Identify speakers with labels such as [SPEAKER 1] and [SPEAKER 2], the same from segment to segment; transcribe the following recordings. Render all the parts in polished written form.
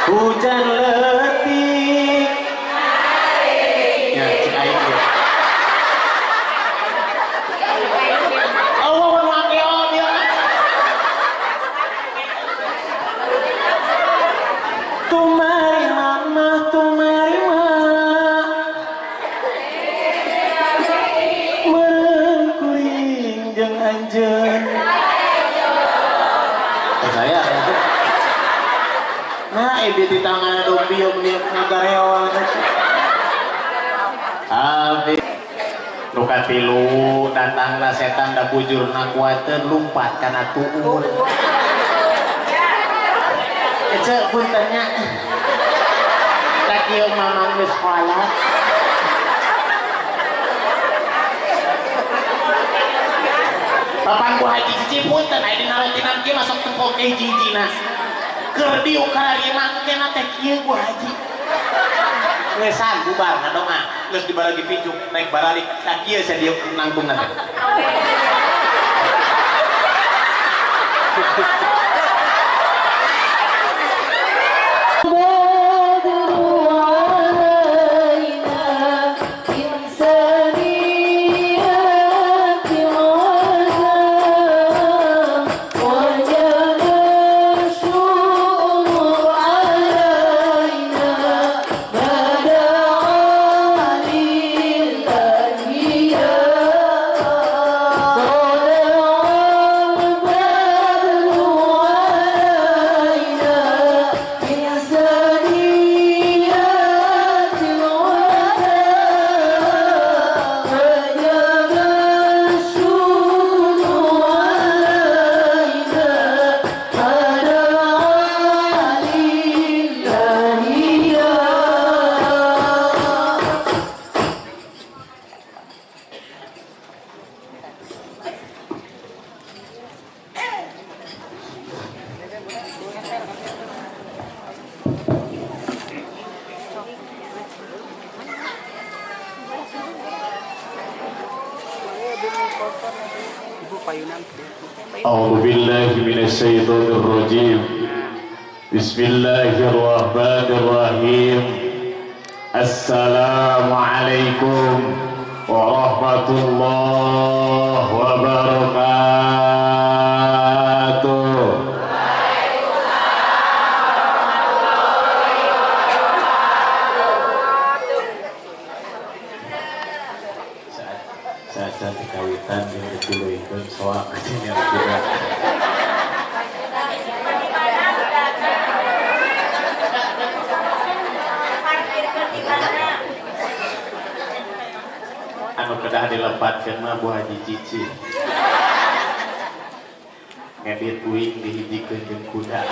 [SPEAKER 1] Hujan leutik. Ya, cek aing ge. Oh, makeon ya. Tumari mama, tumari ma. Meureun kuring jeung anjeun. Oh, saya. Nah, ibi di tangan dombi yang ngagareol. Abi nu katilu datanglah setan da bujurna kuateun lumpat kana tuur. Ece punten nya. Da kieu mamang geus kolot. Papan ku haji cici punten aya dina rotinan kieu masuk tepok ke hiji-hijina. Keur diuk kararima kena teh kieu ku haji. Ngesan bubar ngadonga geus dibaragi pincuk naik baralik ka kieu sia diuk nangtungna teh.
[SPEAKER 2] أعوذ بالله من الشيطان الرجيم. بسم الله الرحمن الرحيم. السلام عليكم ورحمة الله وبركاته.
[SPEAKER 1] Saat dikawitan yang dipilihkan soal yang tidak anu kedah dilepatkeun mah Bu Haji Cici ngedit uing dihijikeun jeung kuda.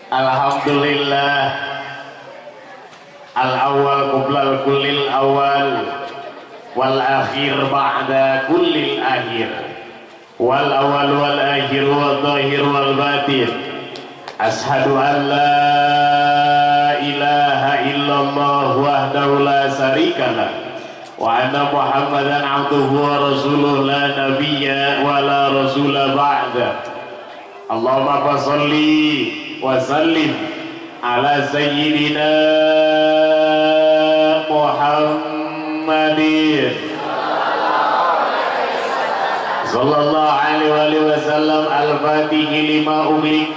[SPEAKER 2] Alhamdulillah. Al-awwal qoblal kullil awal wal akhir ba'da kullil akhir wal awal wal akhir wal zahir wal batin. Ashhadu an la ilaha illallah wahdahu la syarikalah wa anna muhammadan abduhu wa rasuluh la nabiyya wa la rasula ba'da. Allahumma shalli wa sallim ala sayyidina Muhammadin sallallahu alaihi wasallam al-fatihi lima ughliq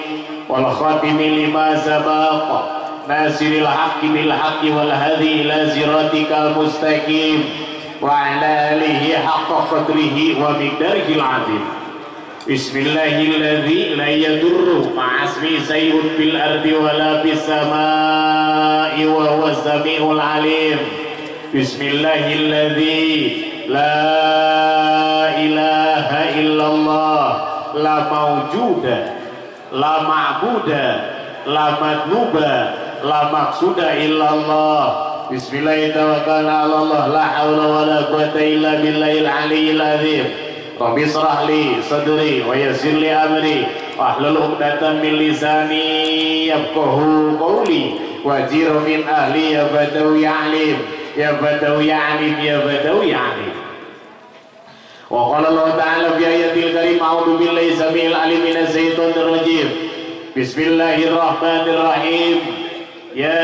[SPEAKER 2] wal khatimi lima sabaq nasiril haqqi bil haqqi wal hadi ila siratikal mustaqim wa ala alihi haqqa qadrihi wa miqdarihil azim. Bismillahilladzi la yadurru ma'asmi sayun fil ardi wala fis samai wa huwas samiul alim. Bismillahilladzi la ilaha illallah la maujuda la ma'buda la madluba la maqsuda illallah. Bismillahirrahmanirrahim. La haula wala quwata illa billahil aliyyil azim. Rabbi israh li sadri wa yassir li amri wahlul 'uqdatam min lisani yafqahu qawli wajir min ahli ya badawi alim ya badawi alim ya badawi alim. Wa qala Allah ta'ala fi ayatil karim a'udzu billahi samil alim minasy syaithanir rajim. Bismillahirrahmanirrahim. Ya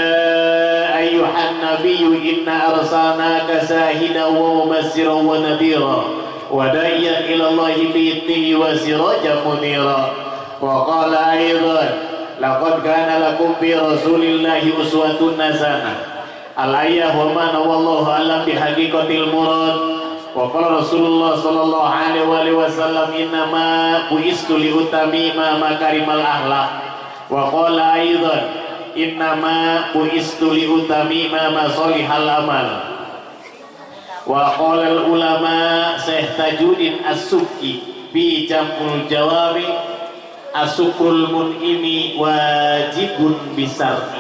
[SPEAKER 2] ayyuhan nabiyyu inna arsalnaka syahidan wa mubassyiran wa nadhira wa da'iyan ila Allahi bi idnihi wa sirajan munira. Wa qala aidan laqad kana lakum fi rasulillahi uswatun hasanah. Al-ayah wa ma wallahu a'lam bi haqiqatil murad. Wa qala Rasulullah sallallahu alaihi wasallam innama bu'istu li utamima makarimal akhlaq. Wa qala aidan innama bu'istu li utamima masalihal amal. Wa qala al ulama Syekh Tajuddin As-Subki fi Jam'ul Jawami asukrul mun'imi wajibun bisar'i.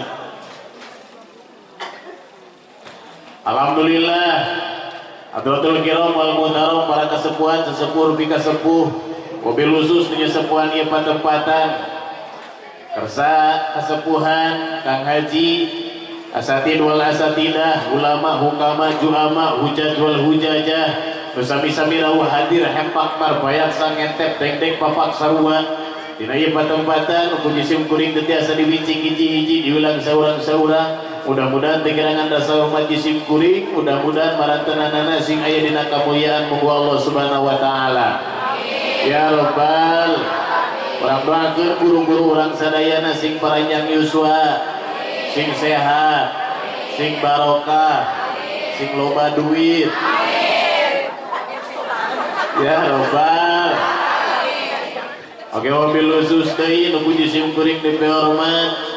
[SPEAKER 2] Alhamdulillah. Hadratul kiram wal muhtaram, para kesepuhan, sesepuh, rupi kesepuh, mobil khusus penyesepuhan ieu patempatan. Kersa kesepuhan Kang Haji, asatid wal asatidah, ulama, hukama, juama, hujaj wal hujajah, bersami-sami rawuh hadir hempak marbayak sangentep dengdeng papak sarua. Dina ieu patempatan ku jisim kuring teu tiasa diwincing hiji-hiji diulang saurang-saurang. Mudah-mudahan tegerangan rasa hormat jisim kuring, mudah-mudahan marantenanana sing aya dina kamulyaan muga Allah Subhanahu wa taala. Ya Rabbal urang doakeun guru-guru urang sadayana sing paranjang yuswa, sing sehat, sing barokah, sing loba duit. Ya Rabbal. Oke, wabil khusus deui nu ku jisim kuring dipihormat.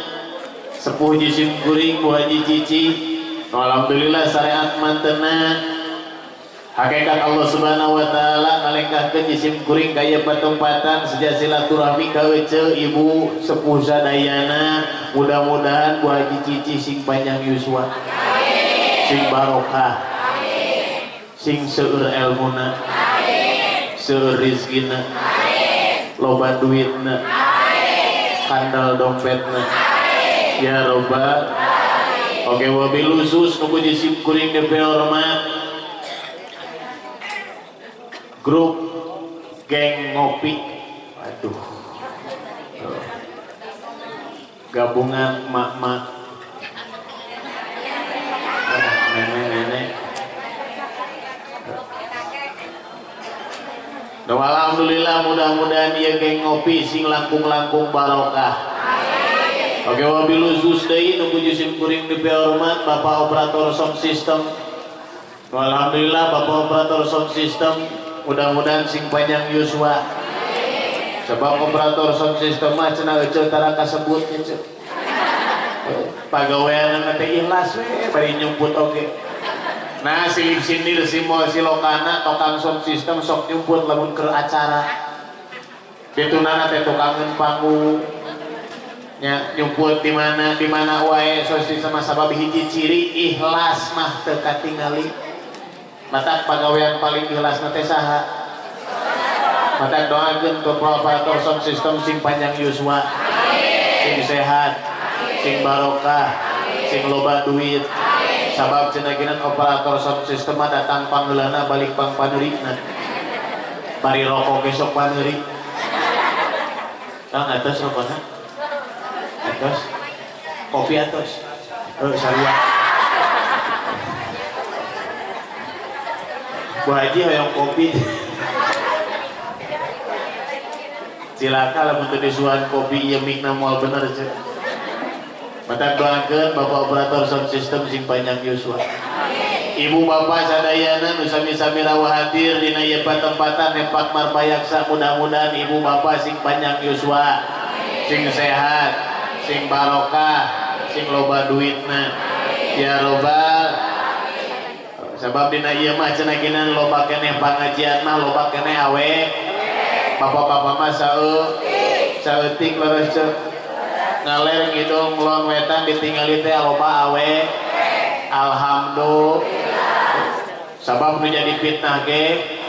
[SPEAKER 2] Sepuh jisim kuring Bu Haji Cici. Alhamdulillah syariat mantena hakikat Allah Subhanahu wa taala ngalengkahkeun jisim kuring ka ieu patempatan seja silaturahmi ka ece ibu sepuh sadayana. Mudah-mudahan Bu Haji Cici sing panjang yuswa, sing barokah, sing seueur elmuna, seueur rezekina, loba duitna, kandal dompetna. Ya Robbal. Oke, wabil khusus nu ku jisim kuring dipihormat grup geng ngopi. Aduh, gabungan mak-mak, nenek-nenek. Alhamdulillah, mudah-mudahan ieu geng ngopi sing langkung-langkung barokah. Oke, wabil khusus deui nu ku jisim kuring dipihormat Bapak operator sound system. Alhamdulillah Bapak operator sound system mudah-mudahan sing panjang yuswa. Sebab operator sound system mah cenah euceu tara kasebut ece. Pagaweanna teh ikhlas we bari nyumput oge. Nah, silip sindir simol silokana tukang sound system sok nyumput lamun keur acara. Ditunana teh tukangeun panggung. Nya nyumput di mana wae sosi sama sabab hiji ciri ikhlas mah teu katingali. Matak pagawean paling ikhlas teh saha? Matak doakeun ke operator sound system sing panjang yuswa, sing sehat, sing barokah, sing loba duit. Sabab cenah geunan operator sound system mah datang panggeulana balik pang paneurina. Bari rokok ge sok paneuri. Kang atos rokona? Atos, kopi atos, sarua. Bu Haji hoyong kopi. Cilaka lamun teu disuan kopi ieu mikna moal bener ceuk. Matak doakeun Bapak operator sound system sing panjang yuswa. Ibu bapak sadayana nu sami-sami rawuh hadir dina ieu patempatan nempak marbayaksa, mudah-mudahan ibu bapak sing panjang yuswa, sing sehat, sing barokah, sing loba duitna. Ya Robbal. Sebab dina ieu mah cenah kinan loba keneh pangajian mah loba keneh awe. Bapak-bapak mah saeutik leres ceuk. Ngaler ngidung ngulon wetan ditingali teh loba awe. Alhamdulillah. Sabab nu jadi fitnah ge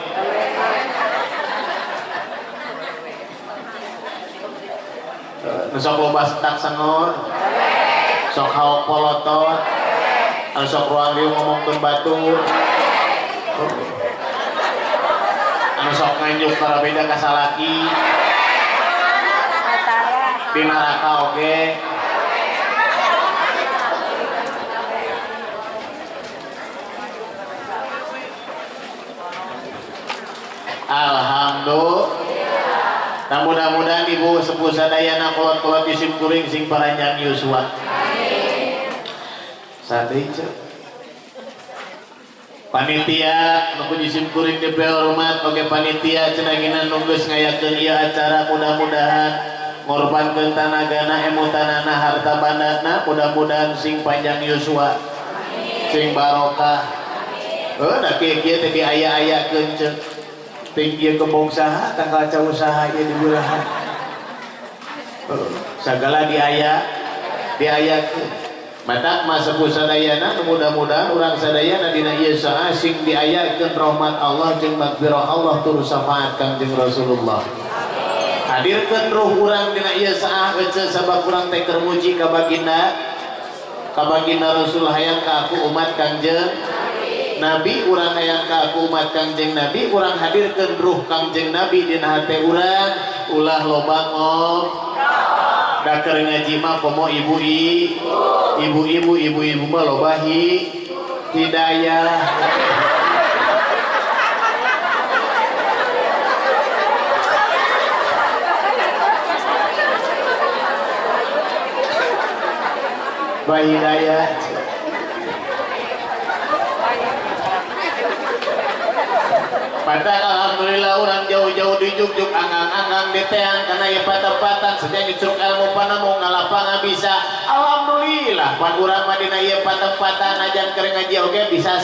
[SPEAKER 2] nu sok loba setak sengor, sok haok polotot, anu sok ruang riung ngomongkeun batur,
[SPEAKER 1] Anu sok nganjuk tara beda ka salaki. Di neraka oge. Alhamdulillah. Nah, mudah-mudahan ibu sepuh sadayana kolot-kolot isim kuring sing paranjang yuswa. Sate cek. Panitia nu isim kuring dipihormat oge panitia cenah nu geus ngayakeun ieu acara mudah-mudahan ngorbankeun tanagana emutanana harta bandana mudah-mudahan sing panjang yuswa. Sing barokah. Heuh da kieu-kieu teh diaya-ayakeun ceuk. Tinggi kebong saha tanggal cau saha ieu di belahan. Sagala diayakeun. Matak mah sepuh sadayana mudah-mudahan urang sadayana dina ieu saha sing diayakeun rahmat Allah jeung magfirah Allah tur syafaat Kangjeng Rasulullah. Hadirkeun ruh urang dina ieu saha ece sabab urang teh keur muji ka baginda Rasul hayang ka aku umat Kangjeng Nabi, urang hayang ka aku umat Kangjeng Nabi, urang hadirkeun ruh Kangjeng Nabi dina hate urang, ulah loba ngobrol. Da keur ngaji mah komo ibu-ibu ibu-ibu mah loba hidayah. Ba hidayah. Padahal alhamdulillah orang jauh-jauh dijuk-juk anggang-anggang diteang karena ya patah-patah sejak nyucruk ilmu panamu ngalapang bisa. Alhamdulillah pan urang mah dina ieu patah-patah najan keur ngaji oge bisa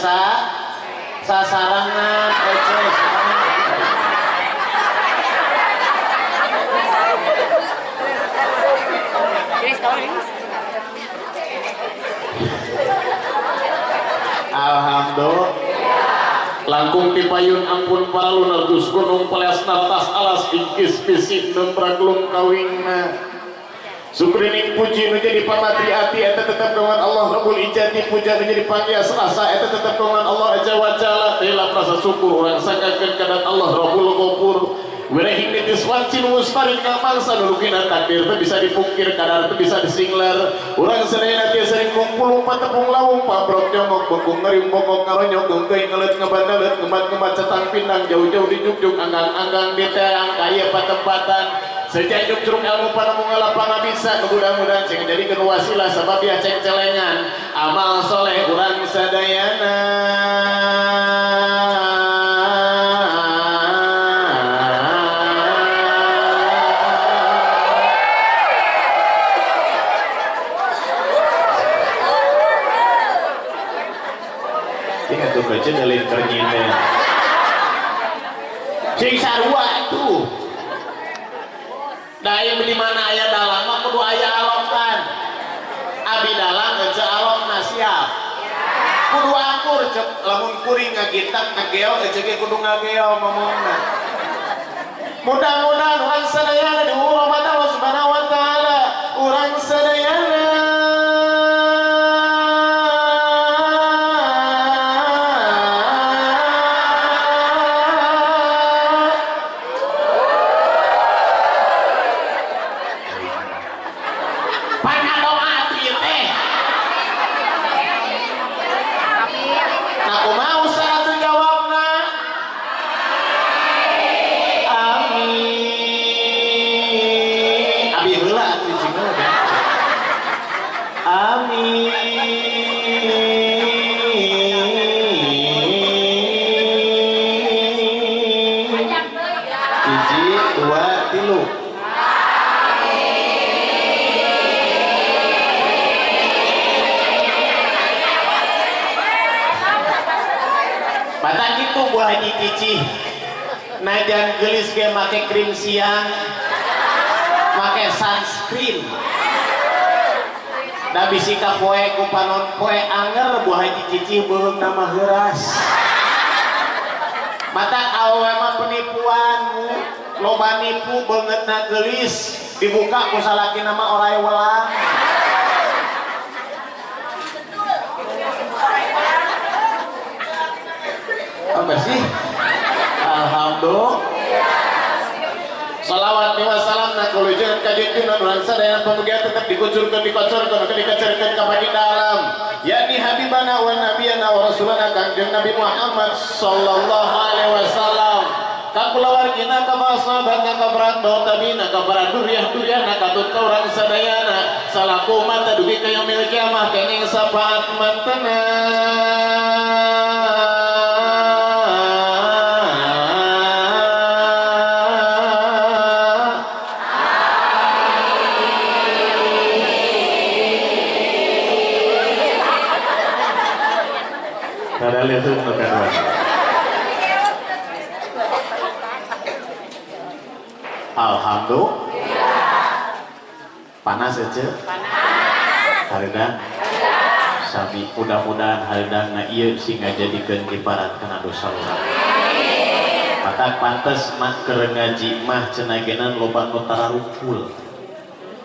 [SPEAKER 1] sasarangan ece. Alhamdulillah.
[SPEAKER 2] Langkung tipayun ampun para lunar dus gunung paleas nartas alas ingkis fisik dan praglung kawingna. Sukrining puji nu jadi pamatri ati eta tetep kawan Allah Rabbul Izzati puja nu jadi panggias rasa eta tetep kawan Allah Azza wa Jalla tela rasa syukur urang sangkakeun kana Allah Rabbul Ghafur. Wirehing nitis wancin mustarin ka mangsa nu lukina takdir teu bisa dipungkir kadar teu bisa disingler. Urang sadayana teh sering kumpul lumpat tepung lawung pabrok nyongok bengkung ngeurim bongkok ngaronyok geungkeuy ngeuleut ngebandalet ngebat-ngebat cetang pindang jauh-jauh dijuk-juk anggang-anggang diteang ka ieu patempatan. Sejajuk curug ilmu panamu ngalapang bisa mudah-mudahan cing jadikeun wasilah sabab ya ceng-celengan amal soleh urang sadayana. Ingat tuh baca dalil ternyata.
[SPEAKER 1] Cing sarua tuh. Daim di mana aya dalang mah kudu aya alokan. Abi dalang ece alokna siap. Kudu akur cek lamun kuring ngagitak ngageo ece ge kudu ngageo ngomongna. Mudah-mudahan urang sadayana di rahmat Allah Subhanahu wa taala, urang sadayana najan gelis ge make krim siang, make sunscreen. Da bisi ka poe ku panon poe anger Bu Haji Cicih beuheung nama heuras. Mata awewe mah penipuan, loba nipu beungeutna geulis, dibuka ku salaki nama orai welang. Apa sih? Alhamdulillah. Alhamdulillah. Salawat wa salam na kulujeun ka junjungan urang sadayana pamugia tetep dikucurkeun dikocorkeun dikecerkeun ka baginda alam yakni habibana wa nabiyana wa rasulana Kangjeng Nabi Muhammad sallallahu alaihi wasallam ka kulawargina ka para sahabatna ka para tabiina ka para duriah-duriahna katut ka urang sadayana salaku mata dugi ka yaumil kiamah kenging syafaat mantena. Alhamdulillah. Panas aja. Panas. Hareudang. Sami mudah-mudahan hareudang na ieu sing ngajadikeun kiparat kana dosa urang. Matak pantes mah keur ngaji mah cenah loba nu tararukul.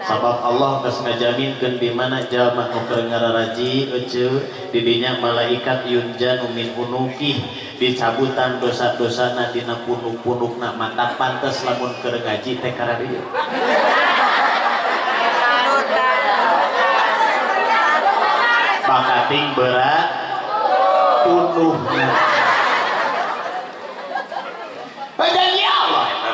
[SPEAKER 1] Sabab Allah geus ngajaminkeun di mana jalma nu keur ngararaji eceu di dinya malaikat yunjanu min unukih dicabutan dosa-dosana dina punuk-punukna. Matak pantes lamun keur ngaji teh kararieu. Pakating berat punuhna. Janji Allah eta.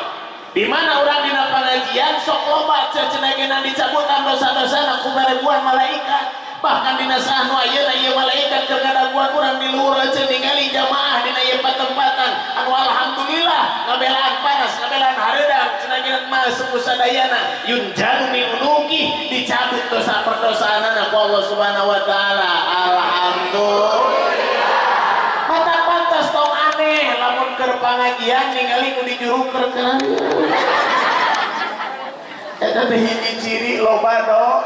[SPEAKER 1] Di mana urang dina pangajian sok loba cenah dicabutan dosa-dosana ku ribuan malaikat. Bahkan dina saah nu ayeuna ieu malaikat keur ngadaguan urang di luhur cenah ningali jamaah dina ieu patempatan anu alhamdulillah ngabelaan panas ngabelaan hareudang cenah mah sadayana yunjanu min unuki dicabut dosa perdosaanana ku Allah Subhanahu wa taala. Alhamdulillah. Mata pantas tong aneh lamun keur pangajian ningali ku dijurukeun kana. Eta teh hiji ciri loba do.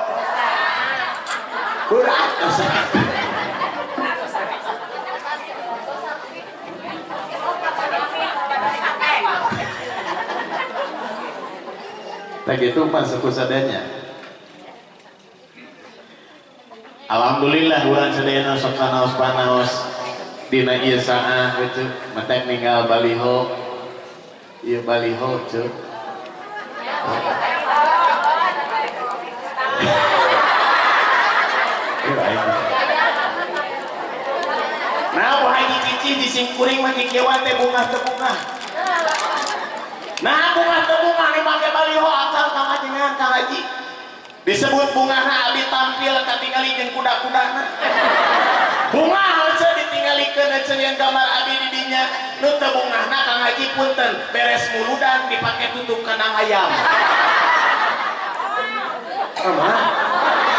[SPEAKER 1] Berat dosa. Nah gitu mah sadayana. Alhamdulillah urang sadayana sok sanaos panaos dina ieu saah gitu matak ninggal baliho ieu baliho ceu. Nah, Bu Haji Cici di singkuring mah kikieuan teh bungah teu bungah. Nah, bungah teu bungah dipake baliho akang Kang Haji Kang Haji. Disebut bungahna abdi tampil katingali jeung kuda-kudana. Bungah heueuh ditinggalikeun heueuh yang gambar abdi di dinya. Nu teu bungahna Kang Haji punten beres muludan dipake tutup kandang hayam. Kumaha?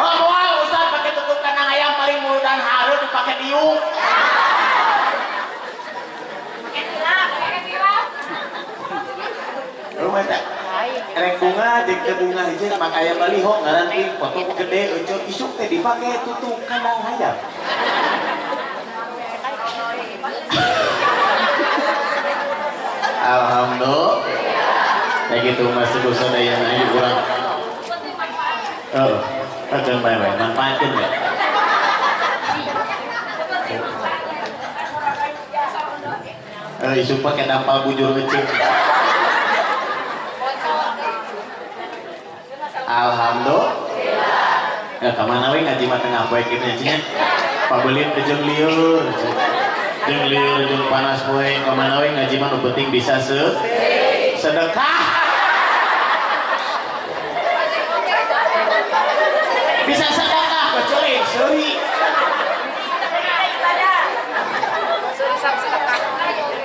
[SPEAKER 1] Oh, moal Ustaz pake tutup kandang hayam paling muludan hareut dipake diuk. Rumah tak? Rek bunga jeung teu bunga hiji mak aya baliho ngaran teh foto gede euceu isuk teh dipake tutup kandang hayam. Alhamdulillah. Kayak gitu mas sadayana ieu urang. Oh, akan bae bae manfaatkeun we. Isuk pake dampal bujur euceu. Alhamdulillah. Ya kamana we ngaji mah tengah poe kitu nya. Pabeulit jeung lieur. Jeung lieur jeung panas poe kamana we ngaji mah nu penting bisa sedekah. Bisa sedekah kecuali seuri.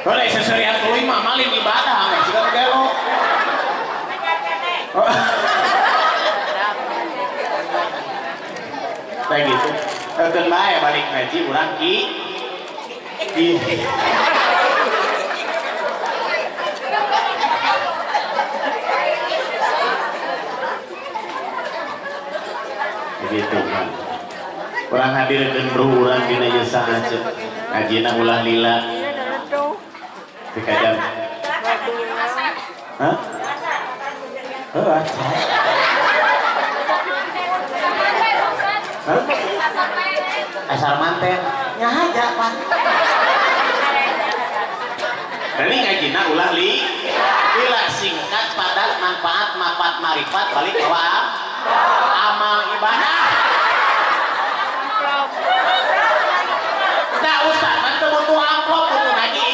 [SPEAKER 1] Boleh seserian tuluy mah malin ibadah mah siga gelo. Kayak gitu. Keun bae balik ngaji urang ki. Begitu kan. Urang hadirkeun ruh urang dina ieu saha ceuk. Ngajina ulah lila. Dikajam. Hah? Heuh. Hah? Asar manten nyahaja pan. Dari ngajina ulah li lila singkat padat manfaat mapat marifat balik bawa amal ibadah. Nah ustaz mah teu butuh amplop butuh ngaji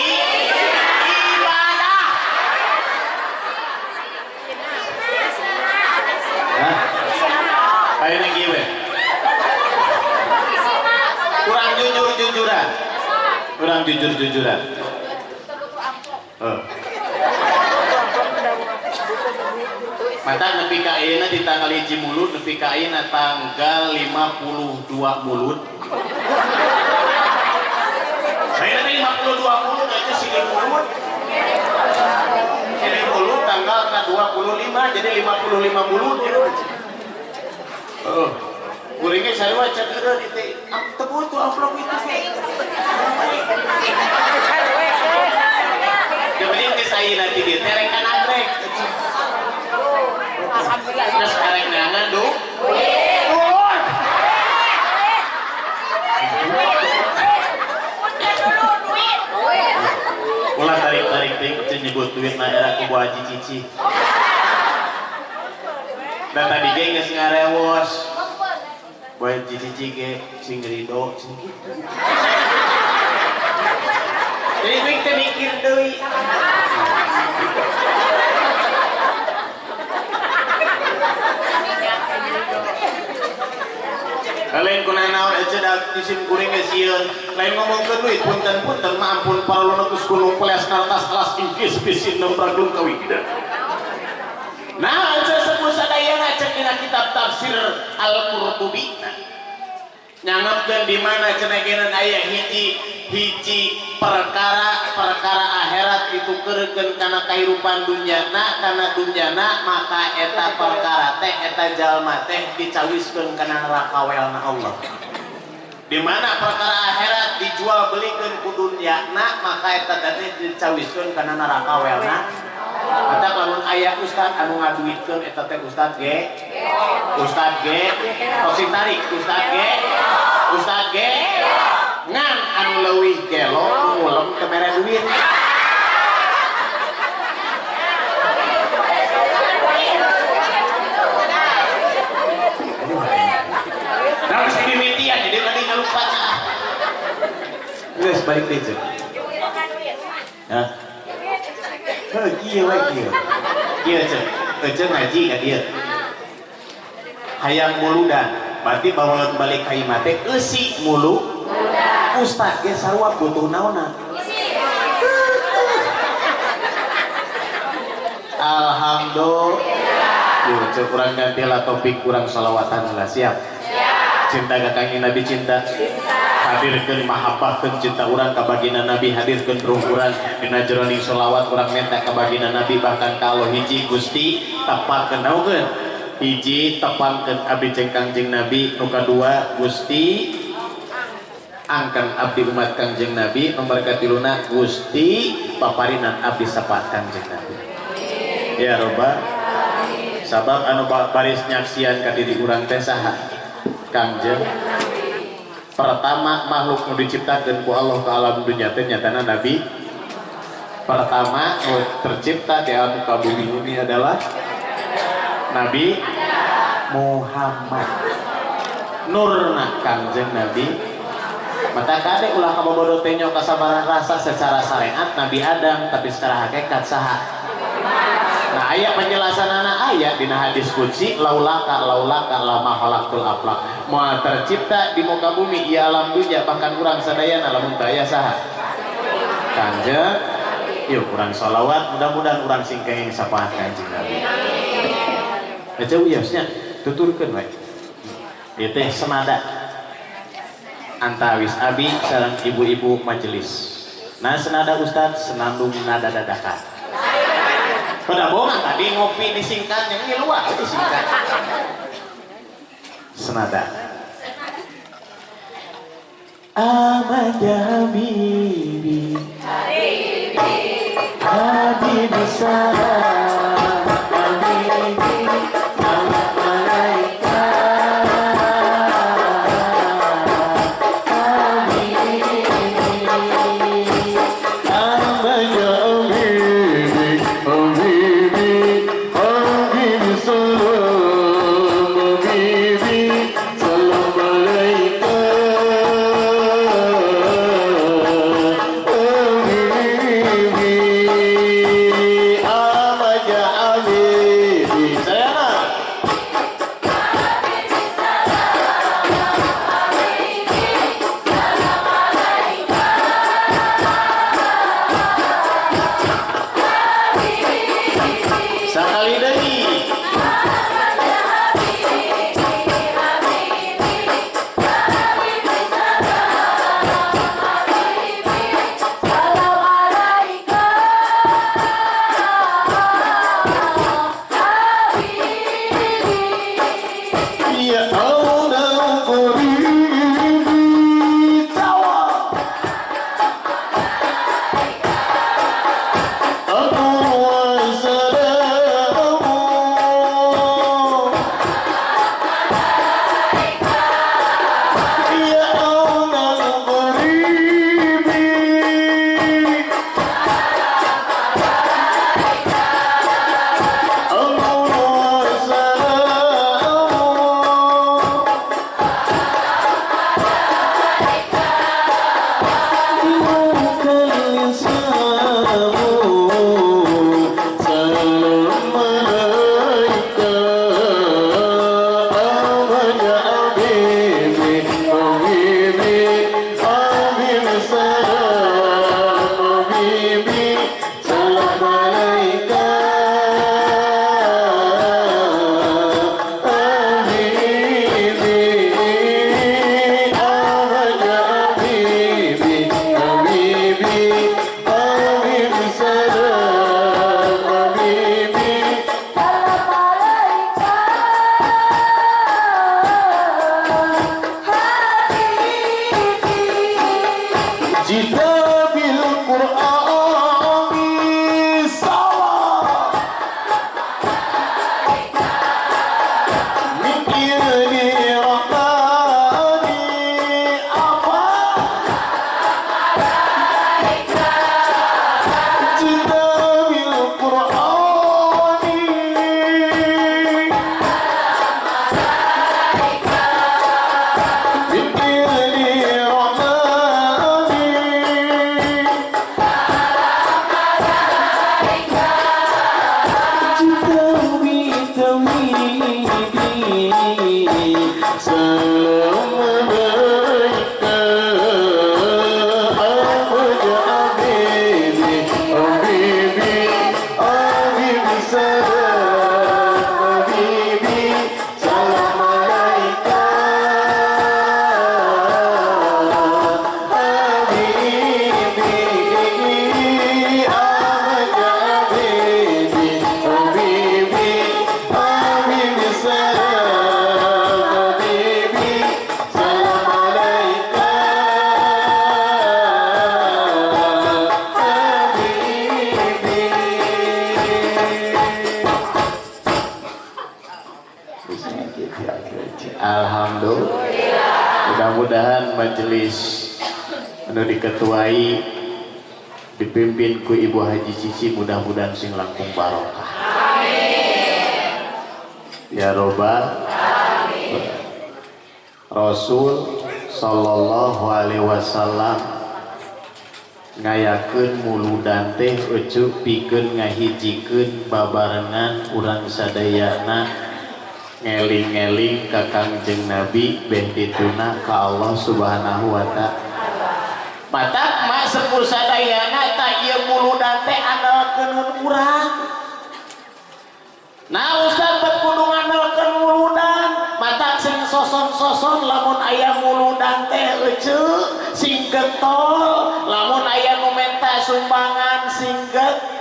[SPEAKER 1] ibadah. Hah? Ayeuna kieu we. Kurang jujur-jujuran. Kurang jujur-jujuran. Mata nepi ka ayeuna di tanggal 1 Mulud nepi ka ayeuna tanggal 52 Mulud. Ayeuna teh 52 Mulud aja silih Mulud. Silih Mulud tanggal ka 25 jadi 55 Mulud. Oh. Kuringnya sarua can eureun itu. Teu butuh amplop itu. Kemudian geus ayeuna ti dieu teh rek kana agrek.
[SPEAKER 3] Alhamdulillah.
[SPEAKER 1] Geus arek neangan du. Duit. Ulah tarik-tarik teuing teu nyebut duit mah era ku Bu Haji Cici. Dan tadi ge geus ngarewos. Bu Haji Cici ge sing rido sing kitu. Jadi kuing teh mikir deui. Lain kuna naon aja da isim kuring ge sieun. Lain ngomongkeun duit punten-punten mah ampun paraluna geus gunung peles kartas alas inggris pisin nembraglung kawigidan. Nah, aja sepuh sadayana cek dina kitab tafsir Al-Qurtubi. Nyangemkeun di mana cenah geuna aya hiji hiji perkara akhirat ditukeurkeun kana kahirupan dunyana kana dunyana maka eta perkara teh eta jalma teh dicawiskeun kana neraka welna Allah. Di mana perkara akhirat dijual belikeun ku dunyana maka eta teh dicawiskeun kana neraka welna. Mata lamun aya ustad anu ngaduitkeun eta teh ustad G. Ustad G. Tos tarik ustad G. Ustad G. Ngan anu leuwih gelo ngulem teu mere duit. Nah, geus dimimitian jadi tadi ngalupat. Geus balik deui ceuk. Hah? Heuh kieu we kieu. Kieu ceuk. Ece ngaji ka dieu. Hayang muludan, berarti bawa balik ka imah teh eusi mulu. Ustad ge sarua butuh naonna? Alhamdulillah. Yuk, cek kurang ganti lah topik kurang salawatan lah siap. Cinta ka Kangjeng Nabi cinta. Hadirkeun mahabbahkeun cinta urang ka baginda Nabi, hadirkeun ruh urang dina jeroning selawat urang minta ka baginda Nabi bahkan kalau hiji Gusti tepangkeun naonkeun. Hiji tepangkeun abdi jeung Kangjeng Nabi, nu kadua Gusti angkan abdi umat Kangjeng Nabi, nomor katiluna Gusti paparinan abdi sapaat Kangjeng Nabi. Ya roba. Sabab anu baris nyaksian ka diri urang teh saha? Kangjeng. Pertama makhluk nu diciptakeun ku Allah ka alam dunya teh nyatana Nabi. Pertama nu tercipta di alam muka bumi ini adalah Nabi Muhammad. Nurna Kangjeng Nabi. Mata kade ulah kabobodo teh nyo kasabaran rasa secara syariat Nabi Adam tapi secara hakikat saha? Nah aya penjelasanana aya dina hadis qudsi laulaka laulaka lama khalaqtul aflak. Moal tercipta di muka bumi ieu alam dunya bahkan urang sadayana lamun teu aya saha? Kangjeng. Yuk urang sholawat mudah-mudahan urang sing kenging sapaat Kangjeng Nabi. Aja wiosnya tuturkeun we. Ieu teh senada antawis abi sareng ibu-ibu majelis. Nah senada ustad senandung nada dadakan. Pada bohongan tadi ngopi disingkat yang ini luar disingkat. Senada. Ahmad Habibi Habibi salam Habibi malaikat Habibi Ahmad
[SPEAKER 2] Ya auna qaribi sawa Alhamdulillah. Mudah-mudahan majelis anu diketuai dipimpin ku Ibu Haji Cici mudah-mudahan sing langkung barokah. Amin. Ya robbal alamin. Rasul sallallahu alaihi wasallam ngayakeun muludan teh eucuk pikeun ngahijikeun babarengan urang sadayana ngeling-ngeling ka Kangjeng Nabi beh dituna ka Allah Subhanahu wa ta'ala. Matak mak sepuluh sadayana tak ieu muludan teh andalkeun urang. Nah ustaz bet kudu ngandalkeun muludan, matak sing soson-soson lamun aya muludan teh euceu sing getol, lamun aya nu menta sumbangan sing getol.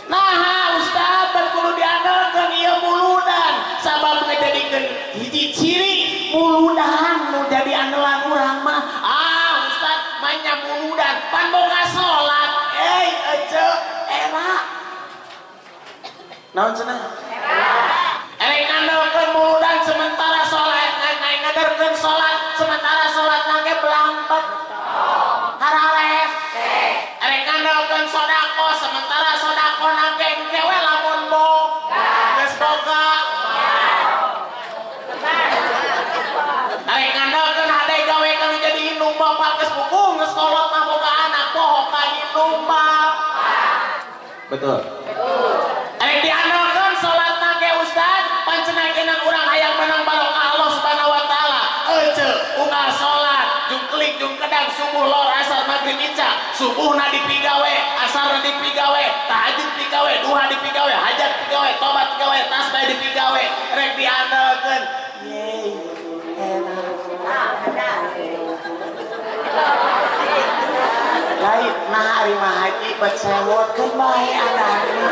[SPEAKER 2] Nah ustaz bet kudu diandalkeun ieu muludan sabab ngajadikeun hiji ciri muludan nu jadi andalan urang mah. Ah ustaz manya muludan pan boga salat ece era naon cenah erek ngandalkeun muludan sementara salat ngaderkeun salat sementara salat nangge belampat hararef erek ngandalkeun sedekah sementara sedekah nangge engke we lamun boga geus boga erek ngandalkeun hade gawe kanu jadi indung bapak geus buku geus kolot mah boga anak poho ka indung bapak. Betul. Erek diandalkeun salat nangge ustaz pancenakeunang urang hayang menang barokah Allah Subhanahu wa taala. Ece unggal salat jungklik jungkedang subuh lor asar maghrib isya subuhna dipigawe asarna dipigawe tahajud dipigawe duha dipigawe hajat dipigawe tobat dipigawe tasbih dipigawe rek diandalkeun yeay enak.
[SPEAKER 1] Lain nah ari mah haji bet sewotkeun bae adana.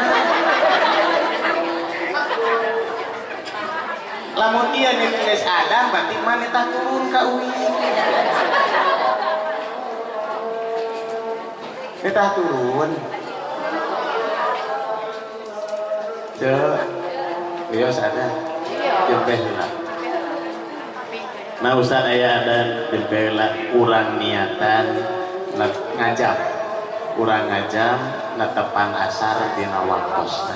[SPEAKER 1] Lamun ieu geus adan berarti maneh tah turun ka uing. Tah turun. Ceu, wios ada. Jempeh heula. Nah Ustaz aya adan jempeh heula urang niatan ngajam. Urang ngajam netepan asar dina waktosna.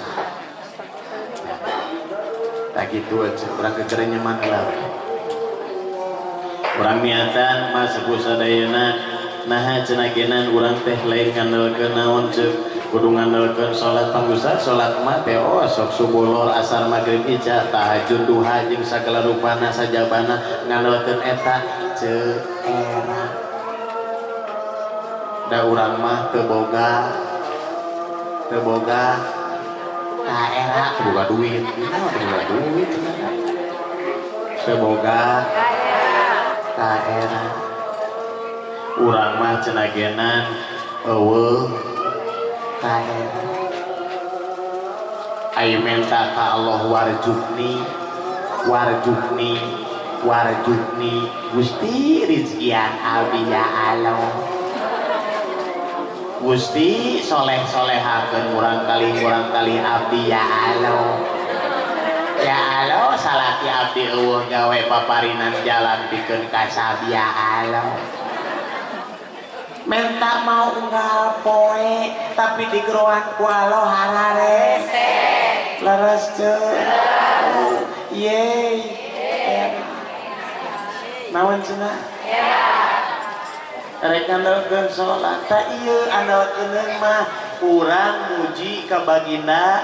[SPEAKER 1] Tah kitu aja urang kekerenyeman heula. Urang niatan mah sepuh sadayana nah cenah genan urang teh lain ngandelkeun naon ceuk kudu ngandelkeun salat panggusta salat mah teh oh sok subuh lor asar magrib isya tahajud duha jeung sagala rupana sajabana ngandelkeun eta ceuk era da urang mah teu boga ka era teu boga duit teu boga duit teu boga ka era urang mah cenah genan eueuh kaera ai menta ka Allah warjukni warjukni warjukni Gusti rizkian abdi ya Allah Gusti soleh-solehakeun urang kali abdi ya Allah ya Allah salaki abdi eueuh gawe paparinan jalan pikeun kasab ya Allah menta mau unggal poe tapi digeroan ku Allah hararese leres ceu yeay naon cenah rek ngandalkeun salat ta ieu andalkeun mah urang muji ka baginda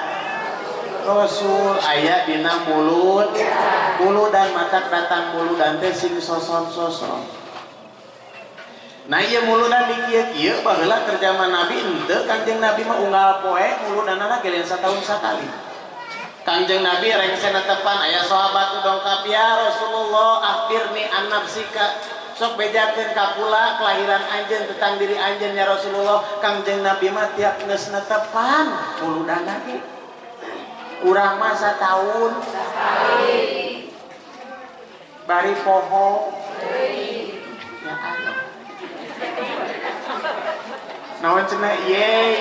[SPEAKER 1] Rasul aya dina mulut muludan matak datang muludan teh sing soson-soson. Nah ieu muludan di kieu-kieu baheula keur zaman Nabi henteu Kangjeng Nabi mah unggal poe muludanana ge lain sataun sakali. Kangjeng Nabi rengse netepan aya sahabat dongkap ya Rasulullah akhbirni an nafsika sok bejakeun ka kula kelahiran anjeun tentang diri anjeun ya Rasulullah. Kangjeng Nabi mah tiap geus netepan muludanna ge urang mah sataun sakali bari poho ya Allah naon cenah ye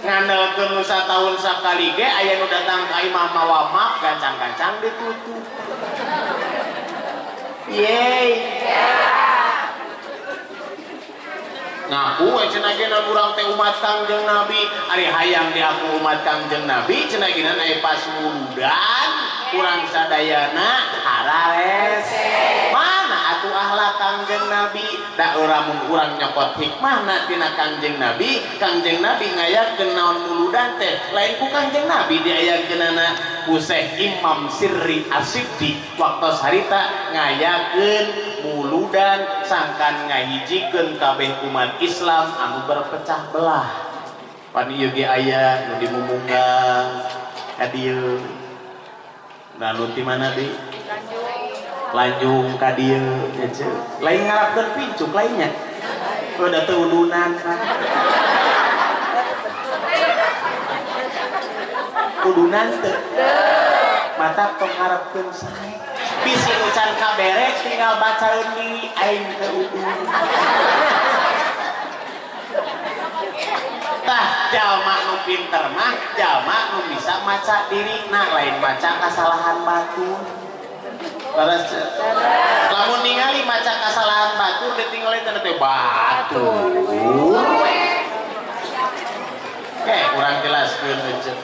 [SPEAKER 1] ngandelkeun nu sataun sakali ge aya nu datang ka imah mawa map gancang-gancang ditutup ye ngaku we cenah geuna urang teh umat Kangjeng Nabi ari hayang diaku umat Kangjeng Nabi cenah geuna aya pas muludan urang sadayana hararese mana atuh akhlak Kangjeng Nabi da urang urang nyokot hikmahna tina Kangjeng Nabi. Kangjeng Nabi ngayakeun naon muludan teh lain ku Kangjeng Nabi diayakeunana ku Syekh Imam Sirri As-Siddiq waktos harita ngayakeun muludan sangkan ngahijikeun kabeh umat Islam anu berpecah belah. Pan ieu ge aya nu dimumunggang ka dieu. Nah nu ti mana di? Lanjung ka dieu ece. Lain ngarapkeun pincuk lainnya. Udah teu udunan kan. Udunan teu. Mata tong ngarepkeun sae. Bisi ucan kabere tinggal bacaeun di aing teu udun. Tah jalma nu pinter mah jalma nu bisa maca dirina lain maca kasalahan batur. Leres. Lamun ningali maca kasalahan batur ditinggali teh teh batur. Oke, urang jelaskeun euceuk.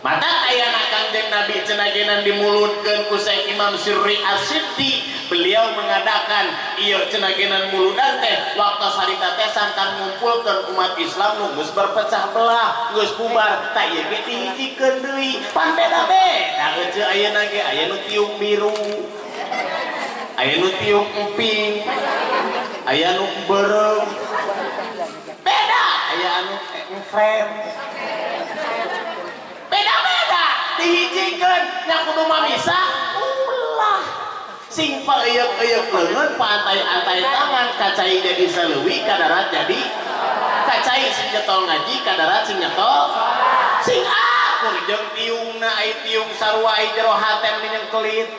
[SPEAKER 1] Mata ayana Kangjeng Nabi cenah genan dimulutkeun ku Syekh Imam Sirri As-Siddiq. Beliau mengadakan ieu cenah genan muludan teh waktu harita teh sangkan ngumpulkeun umat Islam nu geus berpecah belah, geus bubar, tah ieu ge dihijikeun deui. Pan beda-beda euceuk ayeuna ge aya nu tiung biru, aya nu tiung emping, aya nu beureum. Beda, aya anu engkrem. Beda-beda dihijikeun nya kudu mah bisa ulah. Sing paeuyeuh-euyeuh leungeun paantai-antai tangan kacai jadi saleuwi kadarat jadi kacai sing nyetol ngaji kadarat sing nyetol sing akur jeung tiungna ai tiung sarua ai jero hate nyengkelit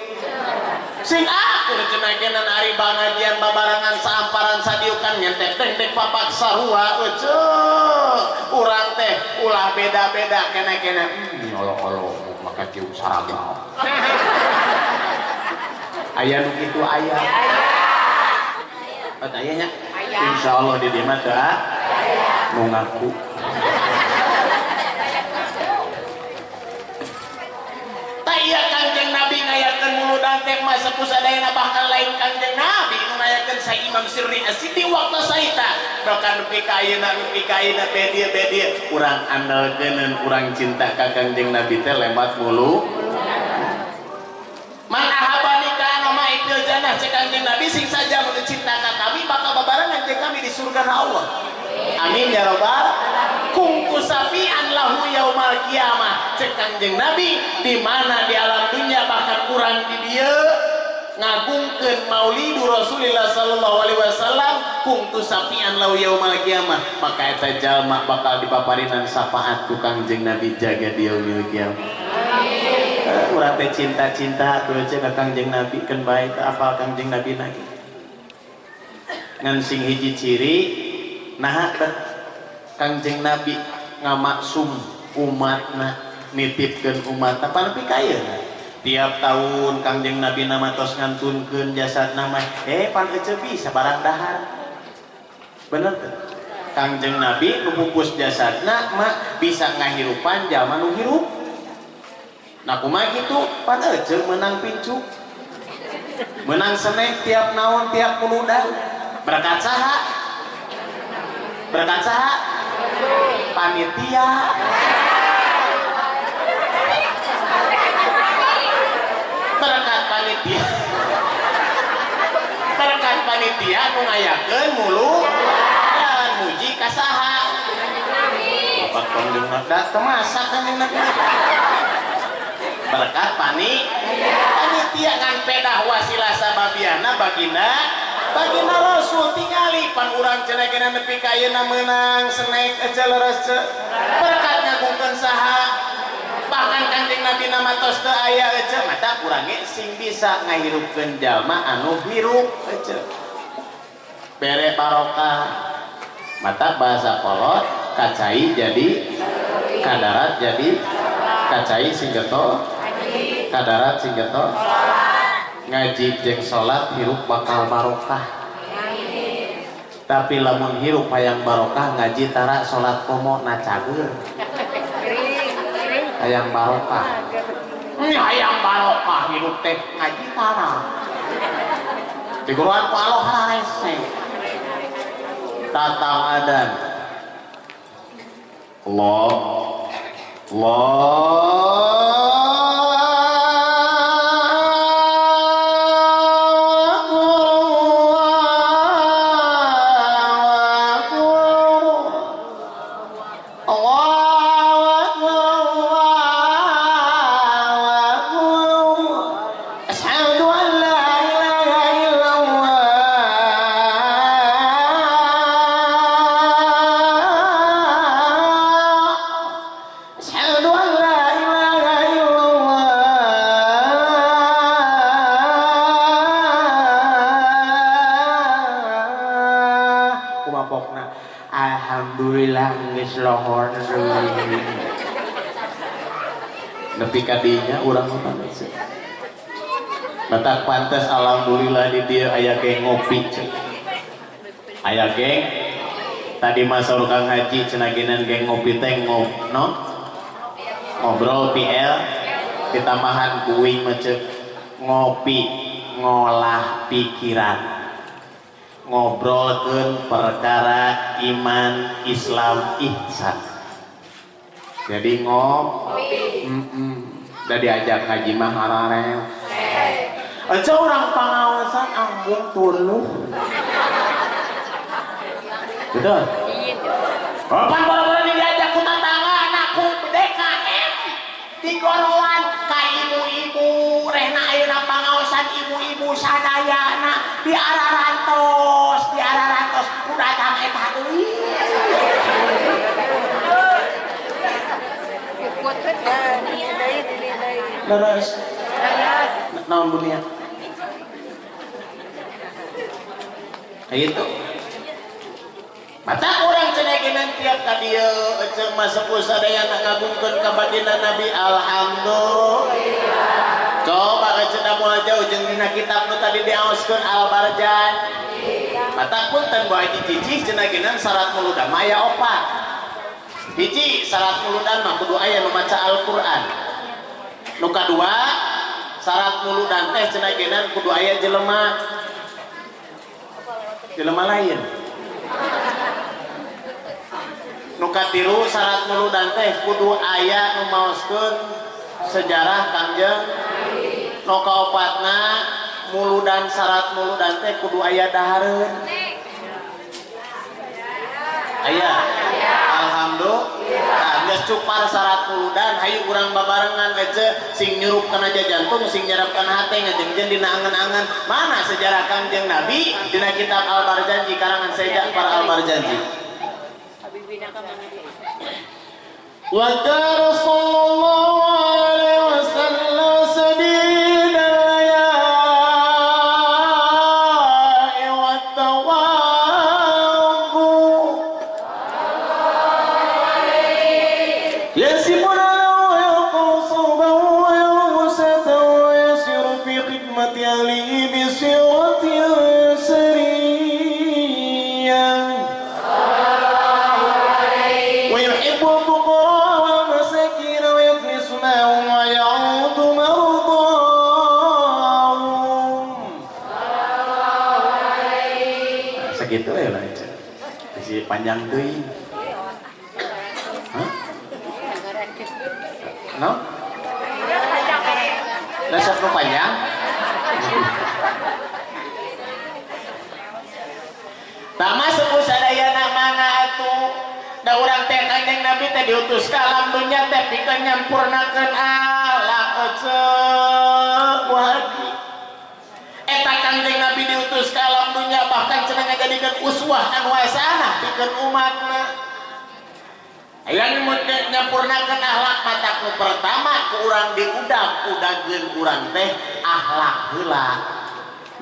[SPEAKER 1] sing akur cenah genan ari bangajian babarengan saamparan sadiukan nyentek dengdek papak sarua euceuh urang teh ulah beda-beda kene-kene nyolok-olok maka tiung saraba aya nu kitu aya oh aya nya insyaallah di dieu mah teu nu ngaku tah ieu Kangjeng Nabi ngayakeun muludan teh mah sepuh sadayana bahkan lain Kangjeng Nabi nu ngayakeun Sai Imam Sirri Asidi waktu saita bahkan nepi ka ayeuna bedieu urang andalkeun urang cinta ka Kangjeng Nabi teh lewat mulu man ahabani ka ana ma fil jannah cek Kangjeng Nabi sing saja mun cinta ka kami bakal babarengan jeung kami di surga Allah. Amin ya robbal kungku sapian lahu yaumal kiamah cek Kangjeng Nabi di mana di alam dunia bahkan kurang di dieu ngagungkeun maulidu Rasulillah sallallahu alaihi wasallam kungku sapian lahu yaumal kiamah maka eta jalma bakal dipaparinan syafaat ku Kangjeng Nabi jaga di yaumil kiamah. Urang teh cinta-cinta atuh ka Kangjeng Nabi keun bae teu apal Kangjeng Nabi na ge ngan sing hiji ciri nah Kangjeng Nabi ngamaksum umatna nitipkeun umatna pan nepi ka ayeuna tiap tahun Kangjeng Nabi nama tos ngantunkeun jasadna mah pan eceu bisa barang dahar bener teu Kangjeng Nabi nu pupus jasadna mah bisa ngahirupan jalma nu hirup nah kumaha kitu pan eceu meunang pincuk meunang senek tiap naon tiap muludan berkat saha berkat saha panitia berkat panitia berkat panitia nu ngayakeun mulu dan muji ka saha bapak Kangjeng Nabi teu masak Kangjeng Nabi berkat panitia ngan pedah wasilah sababiana baginda baginda Rasul tingali pan urang cenah geuna nepi ka ayeuna meunang senek ece leres ce berkat ngagungkeun saha bahkan Kangjeng Nabi nama tos teu aya ece mata urang ge sing bisa ngahirupkeun jalma anu hirup ece bere barokah mata bahasa kolot kacai jadi kadarat jadi kacai sing getol kadarat sing getol ngaji jeung salat hirup bakal barokah. Tapi lamun hirup hayang barokah ngaji tara salat komo na cager hayang barokah. Hayang barokah hirup teh ngaji tara diguruan ku Allah hararese tatang adan Allah Allah nepi kadinya urang mah matak pantes alhamdulillah di dieu aya geng ngopi cek aya geng tadi masa urang haji cenah geunan geng ngopi teh ngobrol PL ditambahan kuing mah cek ngopi ngolah pikiran ngobrolkeun perkara iman Islam ihsan jadi ngopi udah diajak ngaji mah harareo aja orang pangaosan ambung tuluh betul pan boro-boro diajak ku tatangga anakku DKM di gorowan ka ibu-ibu rehna ayeuna pangaosan ibu-ibu sadayana di ararantos nu datang eta euy. Leres. Naon dunia? Itu. Mata urang cenah tiap ka dieu eceu mah sepuh sadayana ngagungkeun ka baginda Nabi alhamdulillah. Coba eceu da moal jauh jeung dina kitab nu tadi diaoskeun Al-Barjan. Mata punten bae cicih cenah geunan syarat muludan mah aya opat. Hiji syarat muludan mah kudu aya nu maca Al-Qur'an. Nu kadua syarat muludan teh cenah geunan kudu aya jelema. Jelema lain. Nu katilu syarat muludan teh kudu aya nu maoskeun sejarah Kangjeng. Nu kaopatna muludan syarat muludan teh kudu aya dahareun. Aya. Alhamdulillah. Geus cupar syarat muludan hayu urang babarengan ece sing nyurup kana jantung sing nyerap kana hate ngajengjen dina angen-angen. Mana sejarah Kangjeng Nabi dina kitab Al-Barjanji karangan Syekh Ja'far Al-Barjanji.
[SPEAKER 2] Wa kana sallallahu alaihi wasallam sadida al-haya'i wat-tawadhu yasifuna lahu yaqsubahu wa yarmusatahu wa yasiru fi khidmati ahlihi bi siratin sariyah wa yuhibbu al-fuqara wal masakin wa yajlisu ma'ahum wa ya'udu mardahum.
[SPEAKER 1] Segitu ya lah itu. Masih panjang deui. Hah? No? Resep nu panjang? Tama sepuh sadayana mangga atuh. Da urang teh Kanjeng Nabi teh diutus ka alam dunya teh pikeun nyampurnakeun akhlak eceu wahagi. Eta Kangjeng Nabi diutus ka alam dunya bahkan cenah ngajadikeun uswah anu hasanah pikeun umatna. Hayang nyampurnakeun akhlak mata nu pertama ku urang diudag udageun urang teh akhlak heula.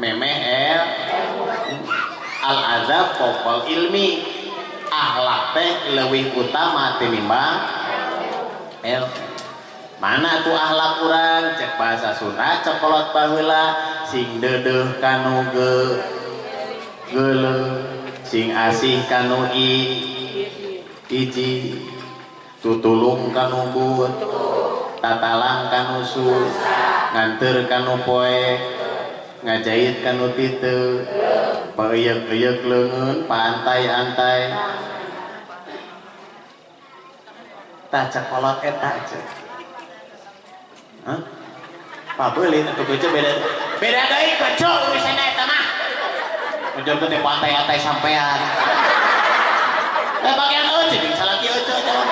[SPEAKER 1] Memeh el al azab fawqal ilmi. Akhlak teh leuwih utama tinimbang el. Mana tuh akhlak urang cek bahasa Sunda cekolot baheula sing deudeuh kanu geuleuh sing asih kanu iji tutulung kanu but tatalang kanu susah nganteur kanu poe ngajait kanu titeu paeuyek-euyek leungeun paantai-antai tah cekolot eta cek. Hah? Pabeulit atuh kece beda beda deui kece urusanna eta mah. Menjauh teh pantai-antai sampean. Eh bagian eueuh jeung salaki eueuh eta mah.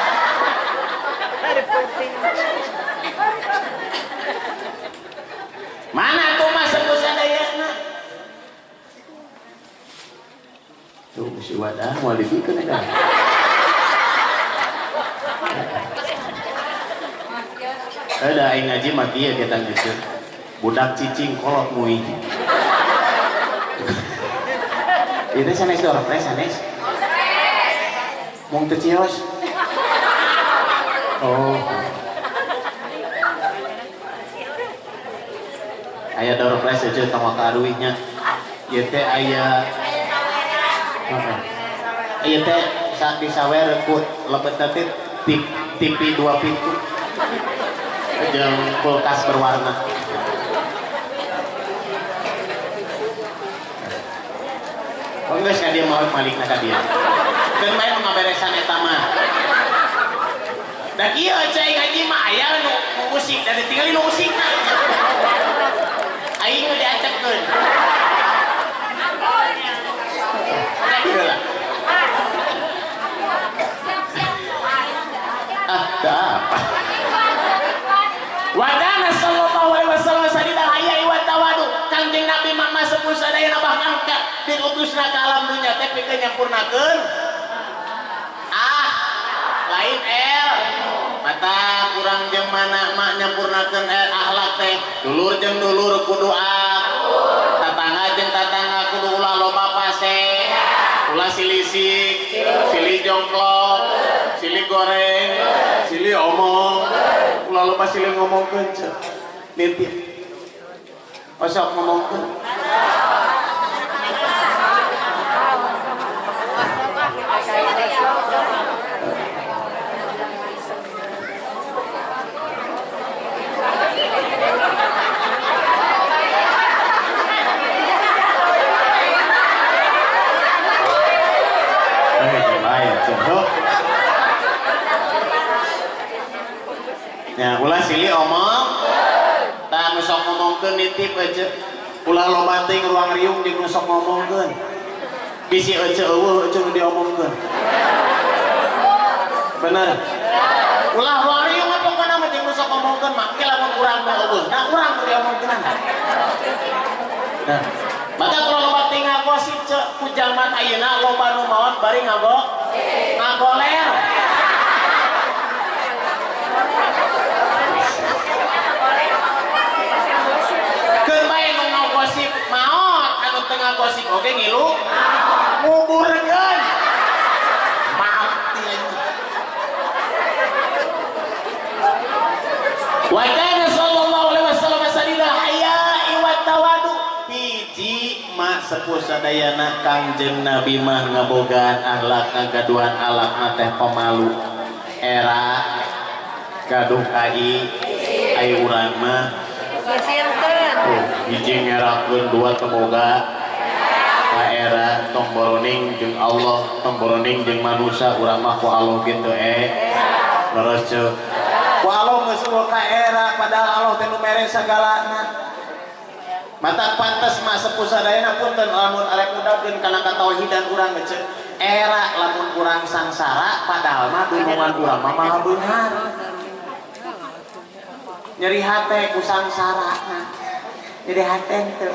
[SPEAKER 1] Mana tuh mah sepuh sadayana? Tuh si wadah moal dibikeun eta. Ada aing ngaji mah kieu kita ngeuceut. Budak cicing kolot mui. Ieu sanes dorpres sanes. Mung teu cios. Oh. Aya dorpres euceut tong waka aruihnya. Ieu teh aya heeh. Ieu teh saat disawer ku lebet teh TV 2 pintu. Jeung kulkas berwarna. Oh geus ka dieu maot malikna ka dieu. Keun bae nu ngaberesan eta mah. Da kieu cai ngaji mah aya nu usik da ditinggali nu usikna. Aing nu diacepkeun. Ah, da apa? Wa kana sallallahu alaihi wasallam sadida hayai wa tawadu. Kangjeng Nabi mah sepuh Urang ka diutusna ka alam dunya teh pikeun nyampurnakeun ah lain el mata kurang jeung mana mak nyampurnakeun el akhlak teh dulur jeung dulur kudu akur, tatangga jeung tatangga kudu ulah loba pase, ulah silisik, silih jongklok, silih goreng, silih omong, ulah loba silih ngomongkeun ceu. Nitip. Osok ngomongkeun. Ya, ulah silih omong. Tah nu sok ngomongkeun nitip aja. Ulah loba teuing ruang riung jeung nu sok ngomongkeun. Bisi ece eueuh ece nu diomongkeun. Bener. Ulah ruang riung mah pokona mah jeung nu sok ngomongkeun mah ke lamun urang nu eueuh. Nah urang nu diomongkeun. Nah, maka kalau loba teuing ngagosip ceu ku jaman ayeuna loba nu maot bari ngagoler. Gosip maot anu tengah gosip oge ngilu nguburkeun mati. Wa kana sallallahu alaihi wasallam sadidal haya'i wat tawadu. Hiji ma sepuh sadayana Kangjeng Nabi mah ngabogaan akhlak ngagaduhan akhlakna teh pemalu era gaduh kai ai urang mah oh, hiji ngerakeun dua teboga ka era tong boroning jeung Allah tong boroning jeung manusia urang mah ku Allah kitu leres ceu ku Allah geus eueuh ka era padahal Allah teh nu mere sagalana mata pantes mah sepuh sadayana punten lamun arek mudahkeun kana katauhidan urang ge ceu era lamun urang sangsara padahal mah dunungan urang mah maha beunghar nyeri hate ku sangsara nyeri hate teu